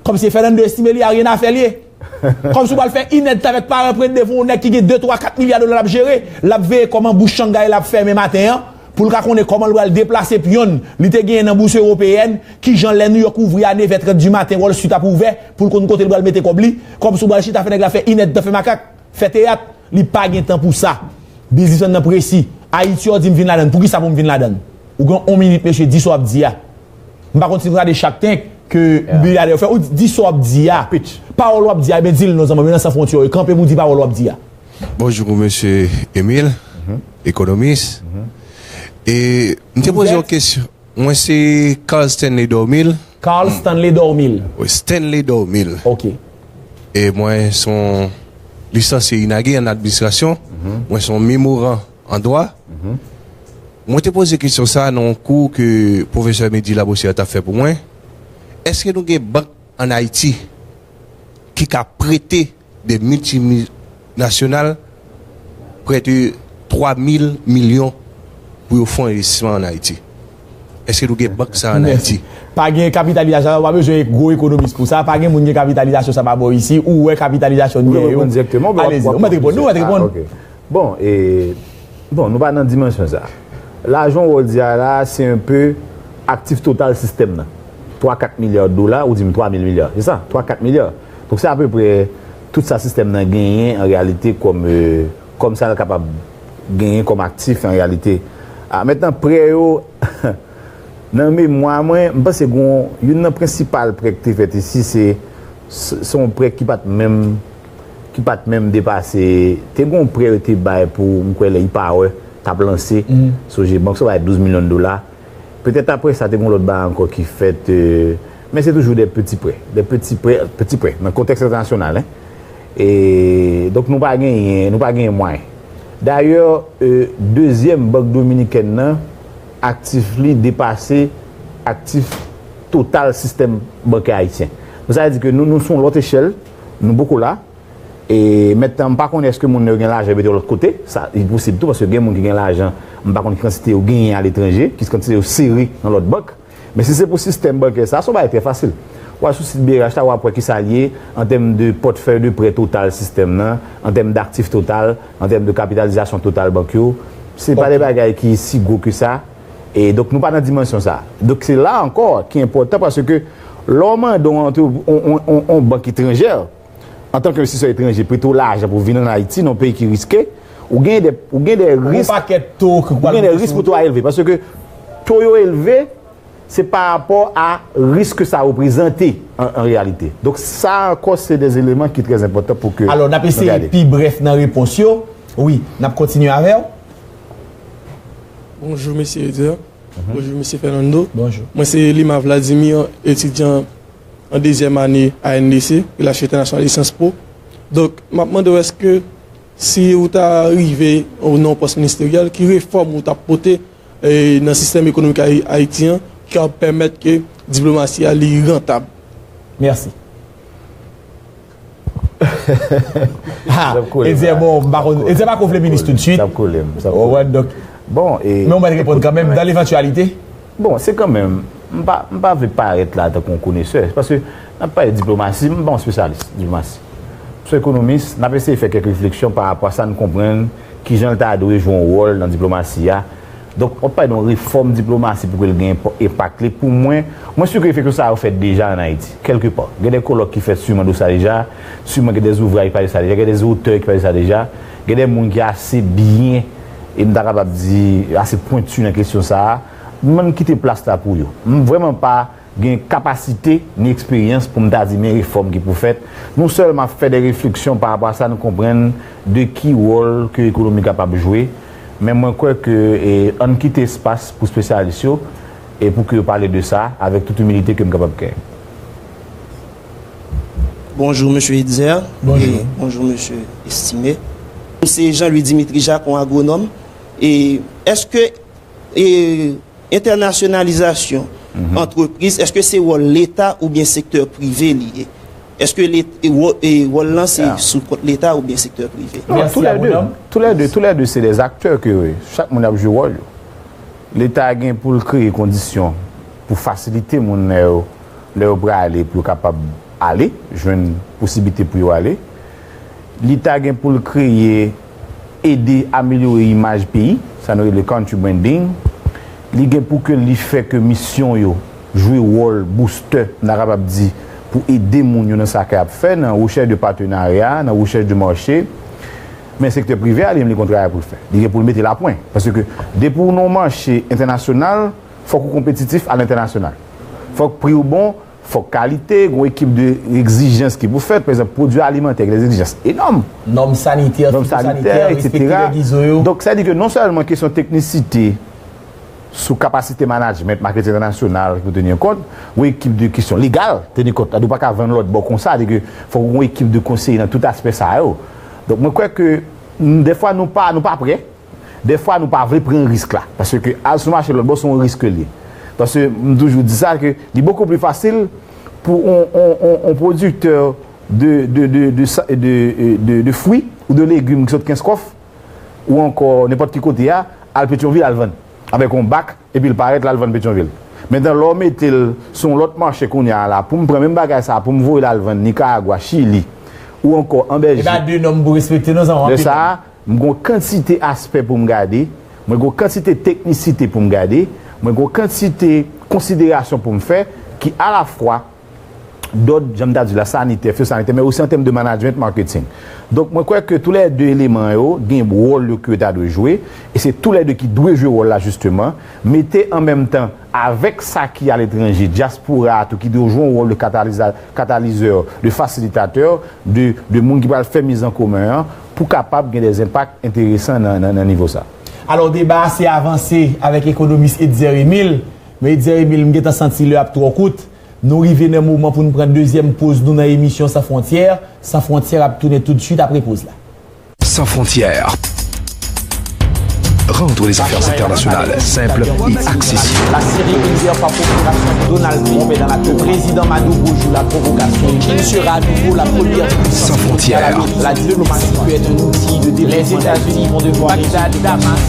Kòmsi Fernando Estimeli a rien à faire li ye. Kòmsi w pral fè inèdtan avèk paran pran devan yon nèg ki gen de, twa, kat milya dola l ap jere, l ap veye kòman bous Shanghai la ap fèmen maten an, pou l ka konnen kòman l pral deplase pyon li te genyen nan bous ewopeyèn, kijan lè New York ouvri a nevè trant di maten, Wall Street ap ouvè, pou l konn kote l pral mete kòb li, kòmsi w pral chita fè nèg la fè inèdtan fè makak, fè teyat, li pa gen tan pou sa. Biznismann nan presi. Ayiti, w di m vin ladann. Poukisa pou m vin ladann? Ou gen yon minit, mesye, di sa w ap di a. M pa konn si nou gade Shark Tank ke milyadè yo fè. Ou di sa w ap di a. Pawòl w ap di a, ebyen di l non, zanmi m, nan San Fwontyè, kanpe pou w di pawòl w ap di a. Bonjou, mesye Emile, ekonomis. E m te poze yon kesyon. Mwen se Carl Stanley Dormil. Carl Stanley Dormil. Wi, Stanley Dormil. Ok. E mwen se yon lisansye inage an administrasyon. Mwen se yon memoran an dwa. Mwen te poze kesyon sa nan yon kou ke pwofesè Medi Labossière t ap fè pou mwen. Èske nou gen bank an Ayiti ki ka prete de miltinasyonal prete twa mil milyon pou yo fè yon envestisman an Ayiti? Èske nou gen bank sa an Ayiti? Pa gen kapitalizasyon, ou pa bezwen gwo ekonomis pou sa. Pa gen moun gen kapitalizasyon sa pa bò isi. Ou wè kapitalizasyon nou gen yo. Alezi, ou mèt reponn, nou mèt reponn. Bon, e, bon, nou pa nan dimansyon sa. Lajan w di a la, se enpe aktif total sistèm nan. Twa, kat milya dola, ou di m twa mil milya. Se sa, twa, kat milya. Donk, se apeprè tout sa sistèm nan genyen an reyalite kòm, e, kòm sa l kapab genyen kòm aktif an reyalite. A, mentnan, prè yo, nan memwa mwen, m panse gen yon, youn nan prensipal prè ki te fèt isi, se, se, se yon prè ki pa t menm, ki pa t menm depase, te gen yon prè yo te bay pou, m kwè, lè Ipower t ap lanse, Sogebank, se yon bagay douz milyon dola. Petèt apre sa, te gen yon lòt bagay ankò ki fèt, e, men se toujou de peti prè, de peti prè, peti prè, nan kontèks entènasyonal, en. E, donk, nou pa genyen, nou pa genyen mwayen. Dayè, e, dezyèm bank dominikèn nan, aktif li depase aktif total sistèm bankè ayisyen. Donk, sa vle di ke nou, nou sou yon lòt echèl, nou poko la. E mentnan, m pa konnen èske moun yo gen lajan yo mete yo lòt kote. Sa, li posib tou, paske gen moun ki gen lajan, m pa konn ki kantite yo genyen aletranje, ki kantite yo sere nan lòt bank. Men si se pou sistèm bankè sa, se yon bagay trè fasil. W al sou sit B R H la, w ap wè kisa l ye an tèm de pòtfèy de prè total sistèm nan, an tèm daktif total, an tèm de kapitalizasyon total bank yo. Se pa de bagay ki si gwo ke sa. E donk, nou pa nan dimansyon sa. Donk, se la ankò ki enpòtan paske lè w mande yon, yon, yon, yon bank etranjè, antanke envestisè etranje, prete w lajan pou w vin ann Ayiti, nan yon peyi ki riske, ou gen de, ou gen de risk, ou gen de risk pou to a elve. Paske to yo elve, se pa rapò a risk sa reprezante an, an reyalite. Donk, sa ankò, se de eleman ki trè enpòtan pou ke nou gade. Alò, n ap eseye pi brèf nan repons yo. Wi, n ap kontinye avè w. Bonjou, mesye Etzer. Bonjou, mesye Fernando. Bonjou. Mwen se Lima Vladimir, etidyan an dezyèm ane A N D C, Relasyon Entènasyonal e Syans Po. Donk, m ap mande w, èske si ou ta rive nan yon pòs ministeryèl, ki refòm ou t ap pote, e, nan sistèm ekonomik Ayi-, Ayiti an, ki ap pèmèt ke diplomasi a li rantab? Mèsi. Ha, Etzer, bon, m pa konn, Etzer pa konn vle minis toutswit. Ou konprann, donk, bon, e, men ou mèt reponn kanmenm, dans l'éventualité. Bon, se kanmenm, m pa, m pa vle parèt la tankou yon konesè, paske n ap pale diplomasi, m pa yon espesyalis diplomasi. M se yon ekonomis, n ap eseye fè kèk refleksyon pa rapò a sa n konprann, kijan l ta dwe jwe yon wòl nan diplomasi a. Donk, w ap pale de yon refòm diplomasi pou ke l gen enp-, enpak li. Pou mwen, mwen si ke refleksyon sa yo fèt deja ann Ayiti, kèlkepa. Gen de kolòk ki fèt siman de sa deja, siman gen de zouvraj ki pale de sa deja, gen de otè ki pale de sa deja, gen de moun ki ase byen, e m ta kapab di, ase pwenti nan kesyon sa a. Mwen, m kite plas la pou yo. M vrèman pa gen kapasite ni eksperyans pou m ta di men refòm ki pou fèt. Nou sèlman ap fè de refleksyon pa rapò a sa nou konprann de ki wòl ke ekonomi kapab jwe. Men mwen kwè ke, e, ann kite espas pou espesyalis yo e pou ke yo pale de sa avèk tout imilite ke m kapab gen. Bonjou, mesye Etzer. Bonjou. E bonjou, mesye Estimé. Mwen se Jean Louis Dimitri Jacques, yon agwonòm. E èske, e, entènasyonalizasyon antrepriz, èske se wòl Leta oubyen sektè prive li ye? Èske le-, e wò-, e wòl lan se sou kont Leta oubyen sektè prive? Non, tou lè de, tou lè de, tou lè de se de aktè ke chak moun ap jwe wòl yo. Leta gen pou l kreye kondisyon pou fasilite moun lè yo, lè yo prale pou yo kapab ale, jwenn posiblite pou yo ale. Li ta gen pou l kreye, ede amelyore imaj peyi, sa nou rele country branding. Li gen pou ke li fè ke misyon yo jwe wòl boustè, m ta kapab di, pou ede moun yo nan sa ke y ap fè, nan rechèch de patenarya, nan rechèch de mache. Men sektè prive a, li menm, li gon travay pou l fè. Li gen pou l mete lapwen. Paske depi w nan yon mache entènasyonal, fòk ou konpetitif alentènasyonal. Fòk pri w bon, fòk kalite, gon ekip de egzijans ki pou fèt, pa egzanp, pwodui alimantè, gen de egzijans enòm. Nòm sanitè, nòm sanitè, fitosanitè, respekte etsetera. Lè gizo yo. Donk, sa di ke non sèlman kesyon teknisite sou kapasite management, maketing entènasyonal, ki pou teni kont, gon ekip de kesyon legal, teni kont. Sa di w pa ka vann lòt bò konsa, di ke fòk gon ekip de konseye nan tout aspè sa yo. Donk, mwen kwè ke, mm, dèfwa nou pa, nou pa prè. Dèfwa, nou pa vle pran risk la. Paske al sou mache lòt bò, se yon risk li ye. Paske m toujou di sa, ke li bokou pli fasil pou on, on, on, on pwodiktè de, de, de, de sa, de, de, de fwi ou de legim ki sot Kenskòf, ou ankò nenpòt ki kote a, al Petyonvil al vann. Avèk yon bak, epi l parèt, l al vann Petyonvil. Mentnan, lè w mete l sou yon lòt mache kounye a la, pou m pran menm bagay sa, pou m voye l al vann Nikaragwa, Chili, ou ankò an Bèljik. E pa de nòm pou respekte, non, sa w ap pete. Lè sa a, m gon kantite aspè pou m gade, mwen gon kantite teknisite pou m gade, mwen gon kantite konsiderasyon pou m fè, ki alafwa dòd, jan m ta di la, sanitè, fitosanitè, men osi an tèm de management, marketing. Donk, mwen kwè ke toulède eleman yo gen wòl yo ke yo ta dwe jwe, e se toulède ki dwe jwe wòl la, jisteman, mete an menm tan avèk sa ki aletranje, dyaspora a tou, ki dwe jwe yon wòl de kataliza-, katalizè, de fasilitatè, de, de moun ki pral fè mizankomen an, pou kapab gen de enpak enteresan nan, nan, nan nivo sa. Alò, deba a se avanse avèk ekonomis Etzer Emile, men Etzer Emile, m gentan santi lè ap twò kout. Nou rive nan moman pou n pran dezyèm poz nou nan emisyon San Fwontyè. San Fwontyè ap tounen tout de suite apre poz la. Sans frontières. Rendre les affaires internationales simples et accessibles. La Syrie ouverte par procuration Donald Trump est dans la tour. Président Maduro joue la provocation. Qui sera à nouveau la première puissance mondiale à l'ONU. Sans frontières. La diplomatie peut être un outil de développement. Les États-Unis vont devoir Bagdad, Damas,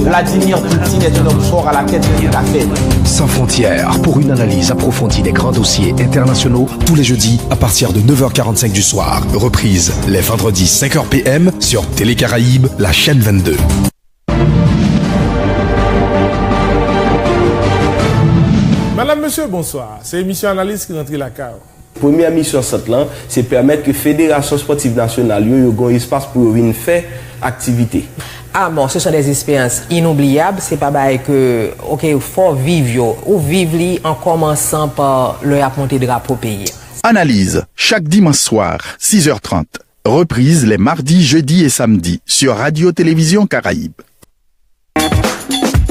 Vladimir Poutine est un homme fort à la tête de cette affaire. Sans frontières, pour une analyse approfondie des grands dossiers internationaux, tous les jeudis à partir de neuf heures quarante-cinq du soir. Reprise les vendredis cinq heures P M sur Télé Caraïbes, la chaîne vingt-deux. Madam, mesye, bonswa. Se emisyon Analiz ki rantre lakay ou. Premyè misyon sant lan, se pèmèt ke federasyon spòtif nasyonal yo, yo gen yon espas pou yo vin fè aktivite. Ah bon, ce sont des expériences inoubliables, se pa bagay ke, ok, fò w viv yo. Ou viv li an kòmansan pa lè y ap monte drapo peyi a. Analyse, chaque dimanche soir, six heures trente. Reprise les mardis, jeudis et samedis sur Radio Télévision Caraïbes.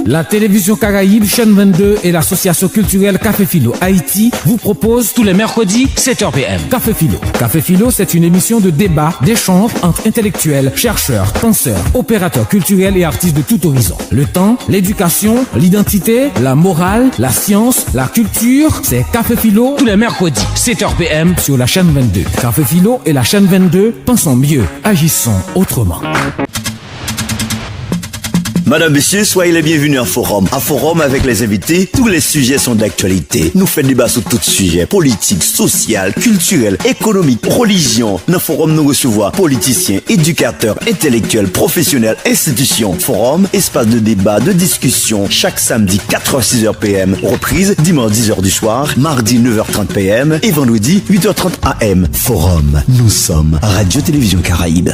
La télévision Caraïbe, chaîne vingt-deux et l'association culturelle Café Philo Haïti vous proposent tous les mercredis, sept heures P M, Café Philo. Café Philo, c'est une émission de débat, d'échange entre intellectuels, chercheurs, penseurs, opérateurs culturels et artistes de tout horizon. Le temps, l'éducation, l'identité, la morale, la science, la culture, c'est Café Philo tous les mercredis, sept heures P M sur la chaîne vingt-deux. Café Philo et la chaîne vingt-deux, pensons mieux, agissons autrement. Madame, Monsieur, soyez les bienvenus à Forum. À Forum, avec les invités, tous les sujets sont d'actualité. Nou fè deba sou tout sijè, politik, sosyal, kiltirèl, ekonomik, relijyon. Nan Forum, nou resevwa politisyen, edikatè, entèlektyèl, pwofesyonèl, enstitisyon. Forum, espace de débat, de discussion, chaque samedi quatre heures six heures P M, reprise dimanche dix heures du soir, mardi neuf heures trente P M et vendredi huit heures trente A M. Forum, nous sommes Radio Télévision Caraïbe.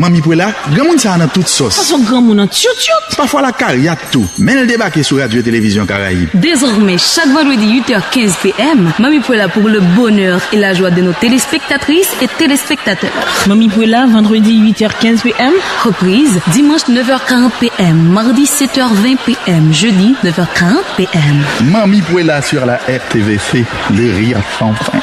Manmi Pwela, granmoun sa a nan tout sòs. Fason granmoun an tyoutyout. Pafwa l ak karyat tou, men l debake sou Radyo Televizyon Karayib. Désormais, chaque vendredi huit heures quinze P M, Manmi Pwela pour le bonheur et la joie de nos téléspectatrices et téléspectateurs. Manmi Pwela, vendredi huit heures quinze P M. Reprise, dimanche neuf heures quarante P M, mardi sept heures vingt P M, jeudi neuf heures quarante P M. Manmi Pwela sur la R T V C, le rire sans fin.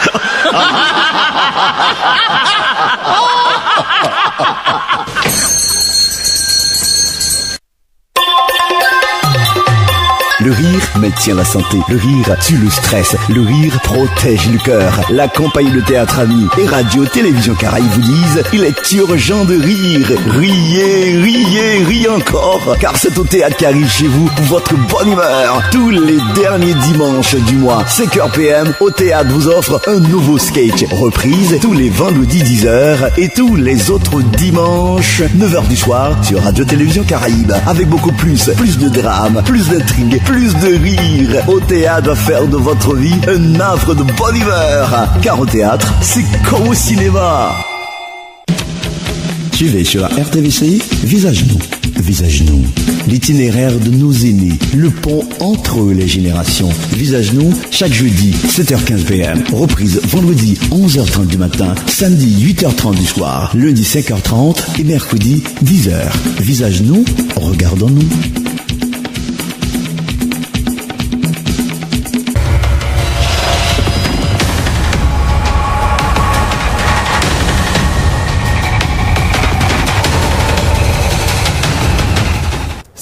Le rire maintient la santé. Le rire tue le stress. Le rire protège le cœur. La compagnie de théâtre Ami et Radio Télévision Caraïbes vous disent, il est urgent de rire. Riez, riez, riez encore, car c'est au théâtre qui arrive chez vous pour votre bonne humeur. Tous les derniers dimanches du mois, cinq heures P M, au théâtre vous offre un nouveau sketch. Reprise tous les vendredis dix heures et tous les autres dimanches neuf heures du soir sur Radio Télévision Caraïbe. Avec beaucoup plus, plus de drame, plus d'intrigue, plus de rire. Au théâtre va faire de votre vie un havre de bonne humeur. Car au théâtre, c'est comme au cinéma. Suivez sur la R T V C, Visage Nou. Visage Nou, l'itinéraire de nos aînés, le pont entre les générations. Visage Nou, chaque jeudi, sept heures quinze P M. Reprise vendredi, onze heures trente du matin, samedi, huit heures trente du soir, lundi, cinq heures trente et mercredi, dix heures. Visage Nou, regardons-nous.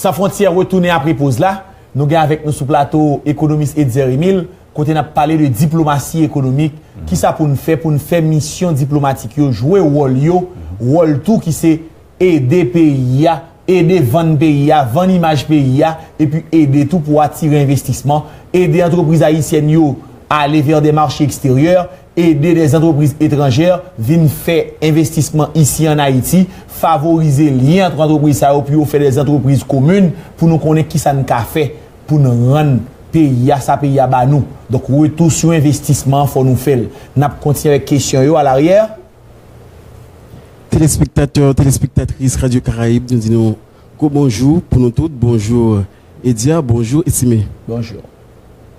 San Fwontyè retounen apre poz la. Nou gen avèk nou sou plato ekonomis Etzer Emile, kote n ap pale de diplomasi ekonomik. Kisa pou n fè pou n fè misyon diplomatik yo jwe wòl yo, wòl tou ki se ede peyi a, ede vann peyi a, vann imaj peyi a, epi ede tou pou atire envestisman, ede antrepriz ayisyèn yo ale vers des marchés extérieurs, ede des entreprises étrangères vin fè envestisman isi an Ayiti, favorize lyen ant antrepriz sa yo pou yo fè des entreprises communes, pou nou konnen kisa n ka fè pou n rann peyi a sa peyi a ba nou. Donk, retour sur investissement, fò nou fè l. N ap kontinye avèk kesyon yo alaryè. Telespektatè, telespektatris Radyo Karayib, nou di nou gwo bonjou pou nou tout. Bonjou, Etzer, bonjou, Estimé. Bonjou.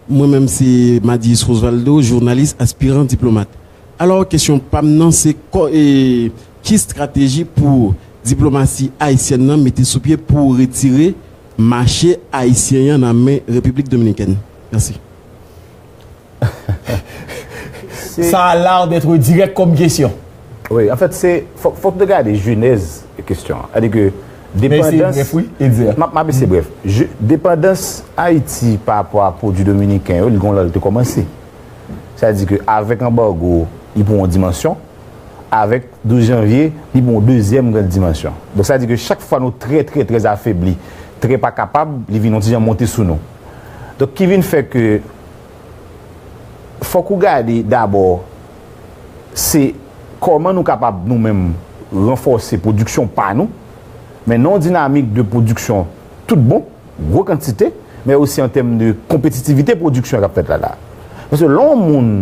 Mwen menm, se Madius Rosvaldo, jounalis, aspiran diplomat. Alò, kesyon pa m nan, se kò-, e, ki estrateji pou diplomasi ayisyèn nan mete sou pye pou retire mache ayisyen an nan men Repiblik Dominikèn? Mèsi. Sa a l'art d'être direct comme question. Wi, anfèt, se, fò, fòk nou gade jenèz kesyon an. Sètadi ke depandans, m ap, m ap eseye brèf. Depandans Ayiti pa rapò a pwodui dominiken yo, li gon lè l te kòmanse. Sètadi ke avèk anbago, li pran yon dimansyon, avèk douz janvye, li pran yon dezyèm grann dimansyon. Donk, sètadi ke chak fwa nou trè, trè, trè afebli, trè pa kapab, li vin yon ti jan monte sou nou. Donk, ki vin fè ke fòk ou gade dabò se kòman nou kapab nou menm ranfòse pwodiksyon pa nou, men nan yon dinamik de pwodiksyon tout bon, gwo kantite, men osi an tèm de konpetitivite pwodiksyon k ap fèt la la. Paske lè yon moun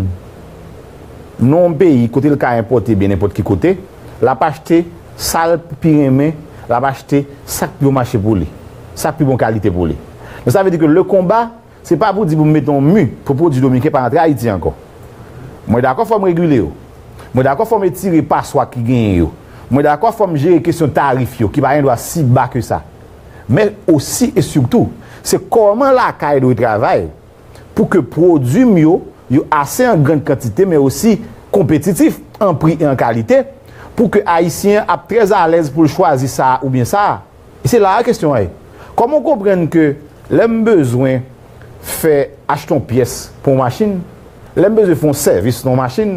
nan yon peyi kote l ka enpòte byen nenpòt ki kote, l ap achte sa l pi renmen, l ap achte sa k pi bon mache pou li, sa k pi bon kalite pou li. Donk, sa vle di ke le konba, se pa pou di pou m mete yon mi pou pwodui dominiken pa rantre Ayiti ankò. Mwen dakò fò m regile yo. Mwen dakò fò m etire paswa ki genyen yo. Mwen dakò fò m jere kesyon tarif yo ki pa gen dwa si ba ke sa. Men osi e sitou, se kòman lakay dwe travay pou ke pwodui m yo, yo ase an grann kantite, men osi konpetitif an pri e an kalite, pou ke Ayisyen an ap trè alèz pou l chwazi sa a oubyen sa a. E se la a kesyon an ye. Kòman w konprann ke lè m bezwen fè, achte yon pyès pou yon machin, lè m bezwen fè yon sèvis nan yon machin,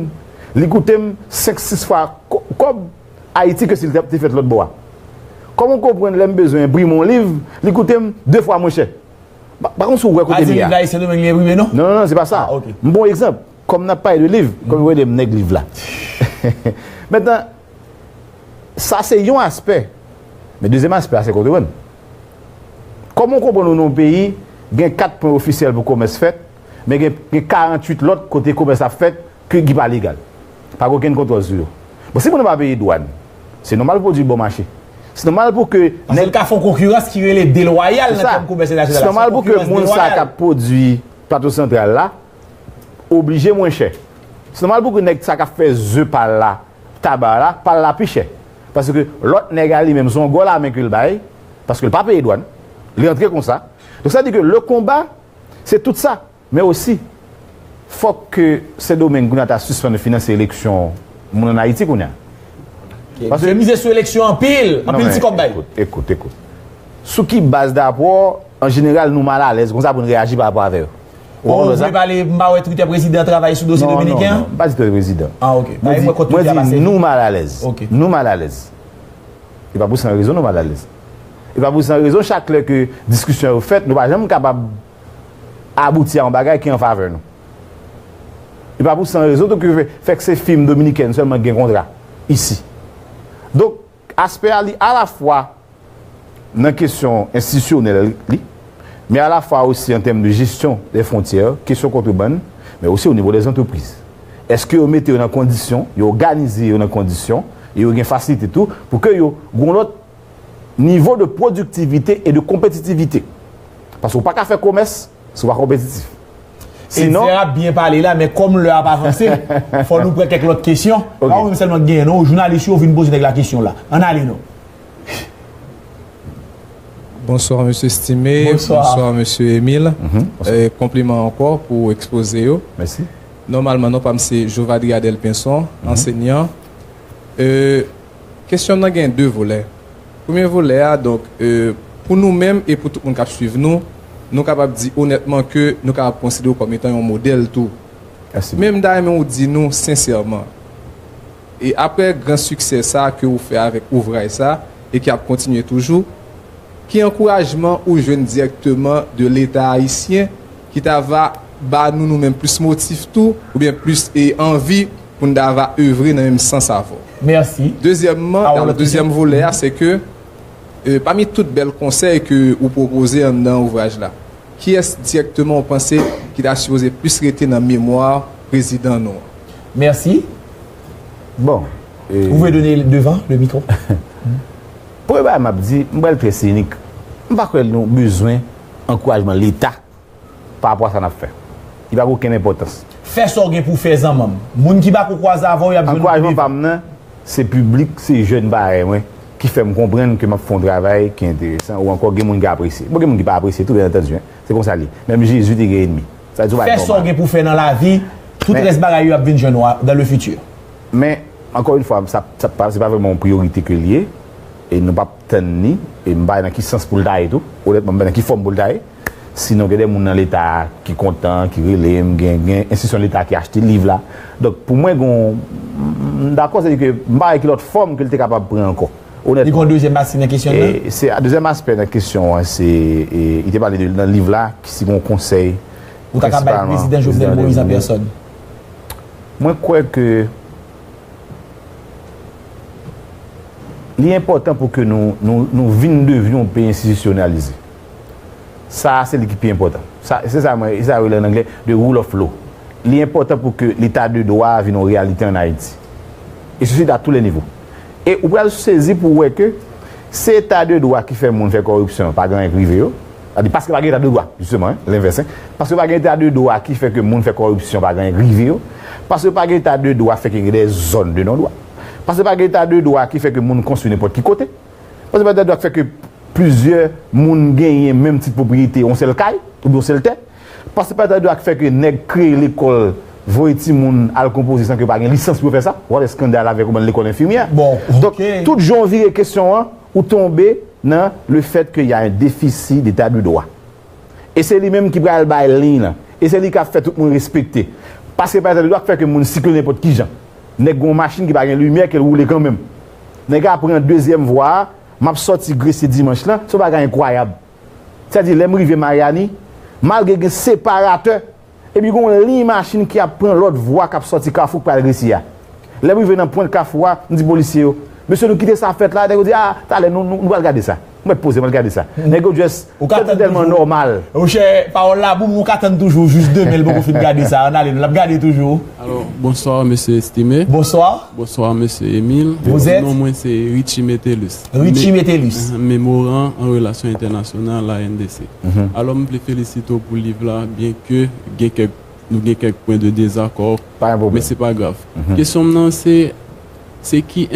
li koute m senk, sis fwa kò-, kòb Ayiti ke si l te, te fèt lòt bò a? Kòman w konprann lè m bezwen enprime yon liv, li koute m de fwa mwen chè? Pa, pa konn si w wè kote m ye a. A, se liv la, se domèn li enprime, non? Non, non, non, se pa sa. Ah, ok. M ba w yon egzanp. Kòm n ap pale de liv, kòm yo rele m nèg liv la. Mentnan, sa se yon aspè. Men dezyèm aspè a, se kote w wè m. Kòman w konprann ou nan yon peyi, gen kat pwen ofisyèl pou komès fèt, men gen, gen karanntuit lòt kote komès ap fèt, ke, ki pa legal. Pa gen okenn kontwòl sou yo. Bon, si moun nan pa peye dwàn, Se nòmal pou pwodui bon mache. Se nòmal pou ke... Paske l ka fè yon konkirans ki rele delwayal nan tèm komèsyal entènasyonal. Se nòmal pou ke moun sa k ap pwodui Plato Santral la oblije mwen chè. Se nòmal pou ke nèg sa k ap fè ze pa l la, taba la, pa l la pi chè. Paske lòt nèg a li menm, se yon gwo lamen ke l bay, paske l pa peye dwàn, li antre konsa. Donk, sa di ke le konba, se tout sa. Men osi, fòk ke Sendomeng kounye a ta sispann finanse eleksyon moun ann Ayiti kounye a. Paske misye mize sou eleksyon anpil, anpil ti kòb bay. Ekout, ekout, ekout. Sou ki baz dabò, an jeneral, nou malalèz konsa pou n reyaji pa rapò avè yo? Ou konprann sa? Ou vle pale, m pa wè Twitter prezidan travay sou dosye dominiken an? Non, non, non, m pa di Twitter prezidan. Ah, ok. Mwen di, mwen di nou malalèz. Ok. Nou malalèz. E pa pou san rezon nou malalèz. E pa pou san rezon, chak lè ke diskisyon yo fèt, nou pa janm kapab abouti a yon bagay ki an favè nou. E pa pou san rezon tou ke fè, fè ke se fim dominikèn sèlman ki gen kontra isi. Donk, aspè a li alafwa nan kesyon enstitisyonèl li, men alafwa osi an tèm de jesyon dè fwontyè, kesyon kontrebann, men osi o nivo dè zantrepriz. Èske yo mete yo nan kondisyon, yo òganize yo nan kondisyon, e yo gen fasilite tou, pou ke yo gen yon lòt nivo de pwodiktivite e de konpetitivite? Paske ou pa ka fè komès si ou pa konpetitif. Sinon... Etzer ap byen pale la, men kòm lè a ap avanse, fò nou pran kèk lòt kesyon. Ok. Pa ou menm sèlman ki genyen, non, jounalis yo vin poze nèg la kesyon la. Ann ale, non. Bonsoir, Monsieur Stimé. Bonsoir. Bonsoir, Monsieur Emile. Mhm. Bonsoir. Euh, konpliman ankò pou ekspoze yo. Mèsi. Nòmalman, non pa m se Jovadria Delpenson, mhm, ansenyan. Euh, kesyon m nan gen de volè. Premye volè a, donk, euh, pou nou menm e pou tout moun k ap swiv nou, nou kapab di onètman ke nou kapab konsidere w kòm etan yon modèl tou. Mèsi. Men m ta renmen ou di nou sensèman, e aprè gran siksè sa ke ou fè avèk ouvraj sa, e ki ap kontinye toujou, ki ankourajman ou jwenn dirèkteman de Leta ayisyen ki ta va ba nou, nou menm, plis motif tou, oubyen plis, e, anvi pou n ta va evre nan menm sans avè w? Mèsi. Dezyèmman, dezyèm volè a, se ke, e, pami tout bèl konsèy ke ou pwopoze anndan ouvraj la, kiyès dirèkteman ou panse ki ta sipoze plis rete nan memwa prezidan nou an? Mèsi. Bon, e... Vous pouvez donner devant le micro. Premye bagay m ap di, m pral trè sinik. M pa kwè nou bezwen ankourajman Leta pa rapò a sa n ap fè. Li pa gen okenn enpòtans. Fè sa w gen pou w fè, zanmanm. Moun ki pako kwaze avè w, y ap jwenn ou pi devan. Ankourajman pa m nan, se piblik, se jèn parèy mwen, ki fè m konprann ke m ap fè yon travay ki enteresan, ou ankò gen moun ki apresye. Bon, gen moun ki pa apresye tou, byen antandi, en. Se konsa l ye. Menm Jezi te gen ènmi. Sa vle di, se yon bagay nòmal. Fè sa w gen pou w fè nan lavi, tout rès bagay yo ap vin jwenn ou a, dans le futur. Men, ankò yon fwa, sa, sa pa, se pa vrèman yon priyorite ke l ye, e nou p ap tann li, e m pa wè nan ki sans pou l ta ye tou, onètman, m pa wè nan ki fòm pou l ta ye. Sinon, gen de moun nan Leta ki kontan, ki rele m, gen, gen enstitisyon Leta ki achte liv la. Donk, pou mwen, gen yon, m dakò, sètadi ke m pa wè ki lòt fòm ke l te kapab pran ankò, onètman. Li gen yon dezyèm pati nan kesyon nan? E se, dezyèm aspè nan kesyon an, se, e, li te pale de, nan liv la, ki si gen yon konsèy, prensipalman, prezidan Jovenel Moïse an pèsòn. Mwen kwè ke li enpòtan pou ke nou, nou, nou vin devni yon peyi enstitisyonalize. Sa a, se li ki pi enpòtan. Sa, se sa mwen, se sa yo rele an anglè the rule of law. Li enpòtan pou ke leta de dwa a vin yon reyalite ann Ayiti. E se, se à tous les niveaux. E ou pral sezi pou w wè ke se eta de dwa ki fè moun fè kòripsyon, pa gen anyen k rive yo. Sa di, paske pa gen eta de dwa, jisteman, en, lenvès, en. Paske pa gen eta de dwa ki fè ke moun fè kòripsyon, pa gen anyen k rive yo. Paske pa gen eta de dwa fè ke gen de zòn de non dwa. Paske pa gen eta de dwa ki fè ke moun konstwi nenpòt ki kote. Paske pa gen eta de dwa ki fè ke plizyè moun genyen menm tit pwopriyete, yon sèl kay, oubyen yon sèl tè. Paske pa gen eta de dwa ki fè ke nèg kreye lekòl, voye timoun al konpoze san ke pa gen lisans pou yo fè sa. What a scandal avèk yon bann lekòl enfimyè. Bon, ok. Donk, tout jan w vire kesyon an, ou tonbe nan le fait que y a un déficit d'état de droit. E se li menm ki pral bay liy lan. E se li k ap fè tout moun respekte. Paske pa eta de dwa k fè ke moun sikile nenpòt ki jan. Nèg gen yon machin ki pa gen limyè ke l woule kanmenm. Nèg la pran dezyèm vwa a, m ap sòti Gresye dimanch lan, se yon bagay enkwayab. Sètadi, lè m rive Mayani, malgre gen separatè, epi gen yon liy machin ki ap pran lòt vwa k ap sòti Kafou k pral Gresye a. Lè m rive nan pwent Kafou a, m di polisye yo, "Mesye, nou kite sa fèt la." Nèg yo di, "A, talè, nou, nou, nou pral gade sa." Mwen poze, mwen gade sa. Nèg yo just, ou ka tann tèlman nòmal. Monchè, pawòl la bon, ou ka tann toujou, jis demen, l poko fin gade sa. Ann ale, l ap gade toujou. Alò, bonswa, mesye Estimé. Bonswa. Bonswa, mesye Emile. Vous êtes? Non mwen se Richie Metellus. Richie Metellus. Mémorant en relations internationales, la N D C. Alò, m vle felisite w pou liv la, byenke gen kèk, nou gen kèk pwen de dezakò, men se pa grav. Kesyon m nan se, se ki